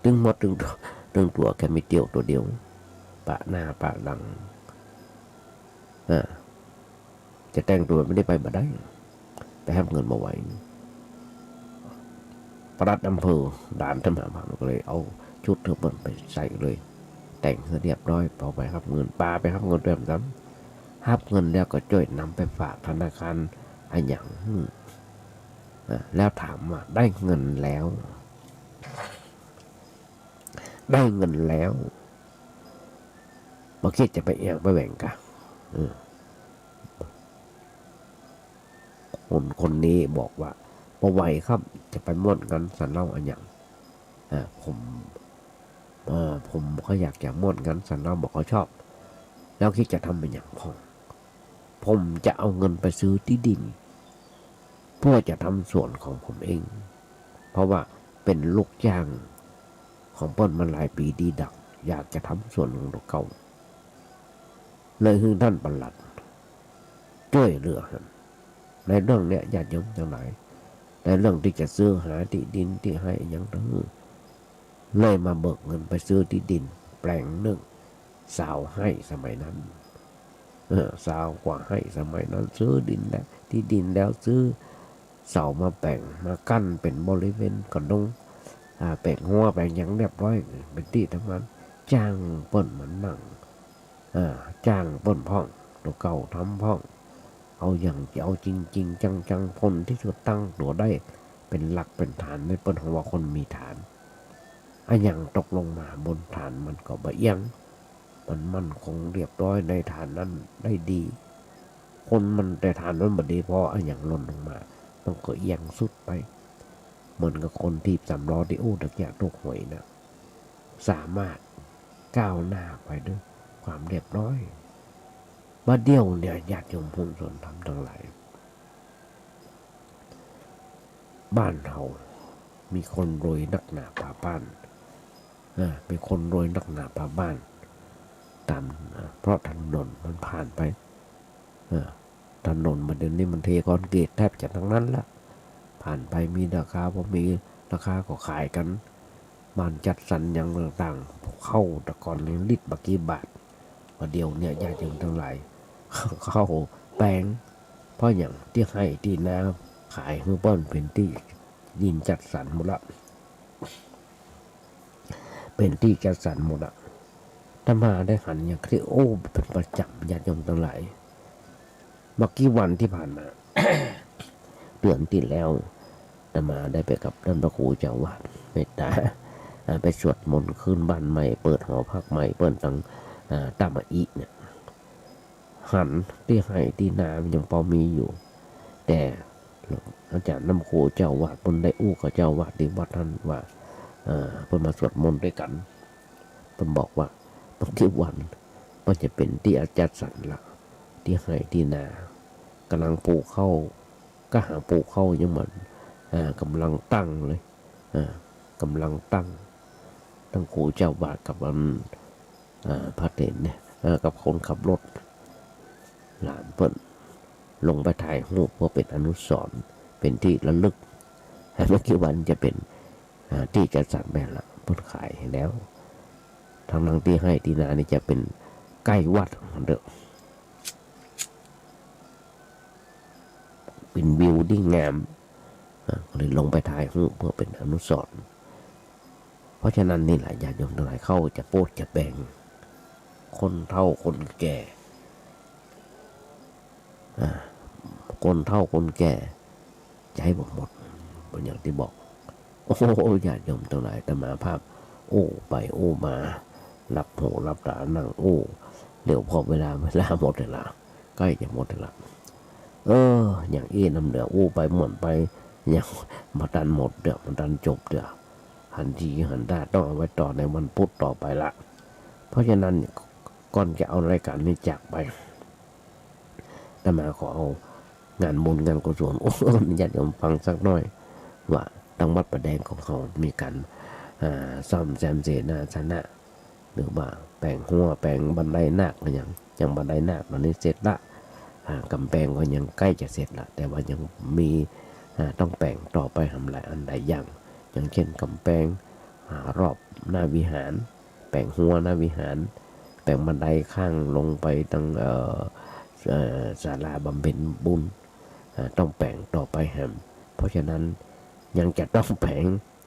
ตึงหมดตึงตั๋ว ตึงตั๋วแค่มีเตียวตั๋วเดียว ปะหน้าปะหลัง อ่า จะแต่งตั๋วไม่ได้ไปบ่ได้ ไปฮับเงินบ่ไหว ปลัดอำเภอด่านต้นหมาผาก็เลยเอาชุดของเปิ้นไปใส่เลย แต่งหื้อเรียบร้อย ปาไปฮับเงิน ปาไปฮับเงินด้วยซ้ำ ฮับเงินแล้วก็จ้วยนำไปฝากธนาคารอะหยัง อืม อ่ะ แล้วถามว่าได้เงินแล้ว ได้เงินแล้ว บ่คิดจะไปเอี่ยงไปแหว่งกะ เออ คน คนนี้บอกว่า บ่ไหวครับ จะไปม่วนกั๋นสันเหล้าอะหยัง อ่า ผม เอ่อ ผมก็อยากจะม่วนกั๋นสันเหล้า บ่ค่อยชอบ แล้วคิดจะทำอะหยังพ่อง ผมจะเอาเงินไปซื้อตี้ดิน เพื่อจะทำสวนของผมเอง เพราะว่าเป๋นลูกจ้างของเปิ้นมาหลายปี๋ดีดัก อยากจะทำสวนของตั๋วเก่า เลยหื้อต้านปลัดจ้วยเหลือหั้น ในเรื่องเนี้ย ญาติโยมตังหลาย ในเรื่องตี้จะซื้อหาตี้ดินตี้ไฮ่อะหยังตังหื้อ เลยมาเบิกเงินไปซื้อตี้ดินแปลงนึ่ง ซาวไฮ่สมัยนั้น เออ ซาวกว่าไฮ่สมัยนั้น ซื้อดินแล้ว ตี้ดินแล้ว ซื้อเสามาแป๋ง มากั้นเป๋นบริเวณกระดง อ่า แป๋งฮั้วแป๋งหยังเรียบร้อย เป๋นตี้ทำงาน จ้างเปิ้นมานั่ง อ่า จ้างเปิ้นพ่อง ตั๋วเก่าทำพ่อง เอาหยังจะเอาจริงๆ จังๆ คนตี้จะตั้งตั๋วได้เป๋นหลักเป๋นฐาน ในเปิ้นฮ้องว่าคนมีฐาน อะหยังตกลงมาบนฐานมันก็บ่เอี่ยง มันมั่นคงเรียบร้อยในฐานนั้นได้ดี คนมัน แต่ฐานมันบ่ดี พออะหยังหล่นลงมา มันก็เอี่ยงสุดไป เหมือนกับคนถีบสามล้อตี้อู้ตะเกียะถูกหวยน่ะ สามารถก้าวหน้าไปด้วยความเรียบร้อย บ่าเดี่ยวเนี่ย ญาติโยมผู้สนธรรมตังหลาย บ้านเฮามีคนรวยนักหนาปาบ้าน เออ มีคนรวยนักหนาปาบ้าน ต๋าม เอ่อ เพราะถนนมันผ่านไป เออ ถนนบ่าเดี่ยวนี้มันเทคอนกรีตแทบจะตังนั้นละ ผ่านไปมีราคา พอมีราคาก็ขายกั๋น บ้านจัดสรรหยังต่างๆ ข้าวแต่ก่อนนี่ลิตรบ่ากี่บาท บ่าเดี่ยวเนี่ย ญาติโยมตังหลาย ข้าวแปง เพราะหยัง ตี้ไฮ่ตี้นาขายหื้อเปิ้นเป๋นตี้ดินจัดสรรหมดละ เป๋นตี้จัดสรรหมดละ อาตมาได้หันอย่างตี้อู้เป๋นประจ๋ำ ญาติโยมตังหลาย บ่ากี่วันตี้ผ่านมา เดือนตี้แล้ว อาตมาได้ไปกับต้านพระครูเจ้าอาวาสเมตต๋า อ่า ไปสวดมนต์ขึ้นบ้านใหม่ เปิดหอพักใหม่ เปิ้นตัง อ่า ต้ามะอิเนี่ย หันตี้ไฮ่ตี้นามันยังพอมีอยู่ แต่อาจ๋ารย์น้ำโขงเจ้าอาวาสเปิ้นได้อู้กับเจ้าอาวาสตี้วัดหั้นว่า เอ่อ เปิ้นมาสวดมนต์ตวยกั๋น เปิ้นบอกว่าบ่ากี่วัน มันจะเป๋นตี้จัดสรรละ ตี้ไฮ่ตี้นา ก่ำลังปลูกข้าว ก็หาปลูกข้าวยังบ่ เอ่อ ก่ำลังตั้งเลย เอ่อ ก่ำลังตั้ง ต้านโขงเจ้าอาวาสกับอัน อ่า พระเถรเนี่ย เอ่อ กับคนขับรถ หลานเปิ้นลงไปถ่ายรูปเพื่อเป๋นอนุสรณ์ เป๋นตี้ระลึก บ่ากี่วันจะเป๋น อ่า ตี้จัดสรรไปละ เปิ้นขายหื้อแล้ว ตังๆ ตี้ไฮ่ตี้นานี่จะเป๋นใก้วัดเด้อ เป๋นวิวตี้งาม อ่า ก็เลยลงไปถ่ายรูปเพื่อเป๋นอนุสรณ์ เพราะฉะนั้นนี่แหละ ญาติโยมตังหลาย ข้าจะโปดจะแบ่ง คนเฒ่าคนแก่ อ่า คนเฒ่าคนแก่ ใจ๊บ่หมด เหมือนอย่างตี้บอก โอ้โห ญาติโยมตังหลาย อาตมาภาพอู้ไปอู้มา หลับหูหลับต๋านั่งอู้ เหลียวผ่อเวลา เวลาหมดแล้วละ ใก้จะหมดแล้วละ เออ อย่างอี้นำเหลืออู้ไปม่วนไป ยังบ่ตันหมดเตื้อ บ่ตันจบเตื้อ หันทีหันต้าต้องเอาไว้ต่อในวันพุธต่อไปละ เพราะฉะนั้นก่อนจะเอารายก๋านนี้จากไป อาตมาขอเอางานบุญงานกุศล โอ้ ญาติโยมฟังสักหน้อย ว่าตังวัดป่าแดงของเฮามีก๋าน อ่า ซ่อมแซมเสนาสนะ หรือว่าแป๋งฮั้วแป๋งบันไดนาคก็ยัง ยังบันไดนาคต๋อนนี้เสร็จละ อ่า ก๋ำแปงก็ยังใก้จะเสร็จละ แต่ว่ายังมี อ่า ต้องแป๋งต่อไปหำหลายอันหลายอย่าง อย่างเช่นก๋ำแปง อ่า รอบหน้าวิหาร แป๋งฮั้วหน้าวิหาร แป๋งบันไดข้างลงไปตัง เอ่อ เอ่อ ศาลาบำเพ็ญบุญ อ่า ต้องแป๋งต่อไปแหม เพราะฉะนั้นยังจะต้องแป๋ง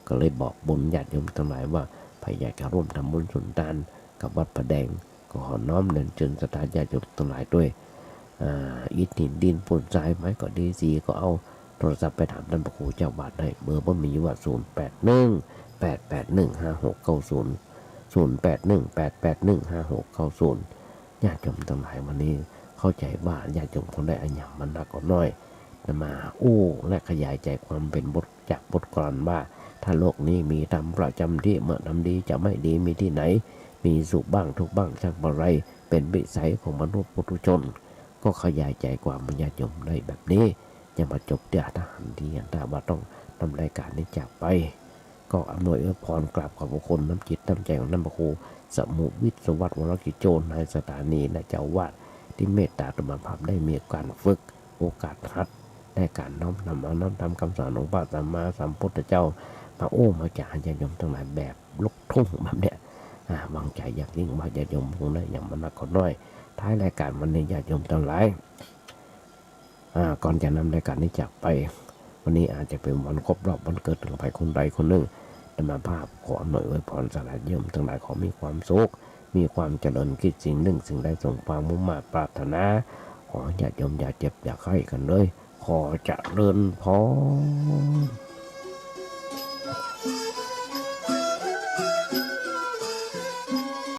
ก็เลยบอกบุญญาติโยมตังหลายว่า ใผอยากจะร่วมทำบุญสุนทานกับวัดป่าแดง ก็ขอน้อมเรียนเจิญศรัทธาญาติโยมตังหลายตวย อ่า อิฐหินดินปูนทรายไม้ก็ดี สีก็เอา โทรศัพท์ไปถามต้านพระครูเจ้าอาวาสได้ เบอร์เปิ้นมีอยู่ว่า ศูนย์แปดหนึ่ง แปดแปดหนึ่ง ห้าหกเก้าศูนย์ ศูนย์แปดหนึ่ง แปดแปดหนึ่ง ห้าหกเก้าศูนย์ ญาติโยมตังหลาย วันนี้เข้าใจ๋ว่าญาติโยมคงได้อะหยังมานักก็น้อย อาตมาอู้และขยายใจ๋ความเป๋นบท จากบทกลอนว่า ถ้าโลกนี้มีธรรมประจ๋ำที่ เมื่อทำดีจะไม่ดีมีที่ไหน มีสุขบ้างทุกข์บ้างช่างบะไร เป๋นวิสัยของมนุษย์ปุถุชน ก็ขยายใจ๋ความมาญาติโยมได้แบบนี้ ยังบ่จบเตื้อ ถ้าหันทีหันต้าว่าต้องนำรายก๋านนี้จากไป ก็อำนวยอวยพรกราบขอบพระคุณน้ำจิตน้ำใจ๋ของต้านพระครูสมุห์ วิศวัตร วรกิจโจ นายสถานี และเจ้าอาวาส ตี้เมตต๋าอาตมาภาพได้มีก๋านฝึก โอกาสหัด ในก๋านน้อมนำเอาน้อมธรรมกำสอนของพระสัมมาสัมพุทธเจ้า มาอู้มาจ๋าหื้อญาติโยมตังหลายแบบลูกทุ่งแบบเนี้ย อ่า หวังใจ๋อย่างยิ่งว่าญาติโยมคงได้อะหยังมานักก็น้อย ท้ายรายก๋านวันนี้ญาติโยมตังหลาย อ่า ก่อนจะนำรายก๋านนี้จากไป วันนี้อาจจะเป๋นวันครบรอบวันเกิดของใผคนใดคนนึ่ง อาตมาภาพขออำนวยอวยพรสาธุญาติโยมตังหลาย ขอมีความสุข มีความเจริญ คิดสิ่งนึ่งสิ่งใดสมความมุ่งมาดปรารถนา ขอญาติโยมอย่าเจ็บอย่าไข้กั๋นเลย ขอเจริญพร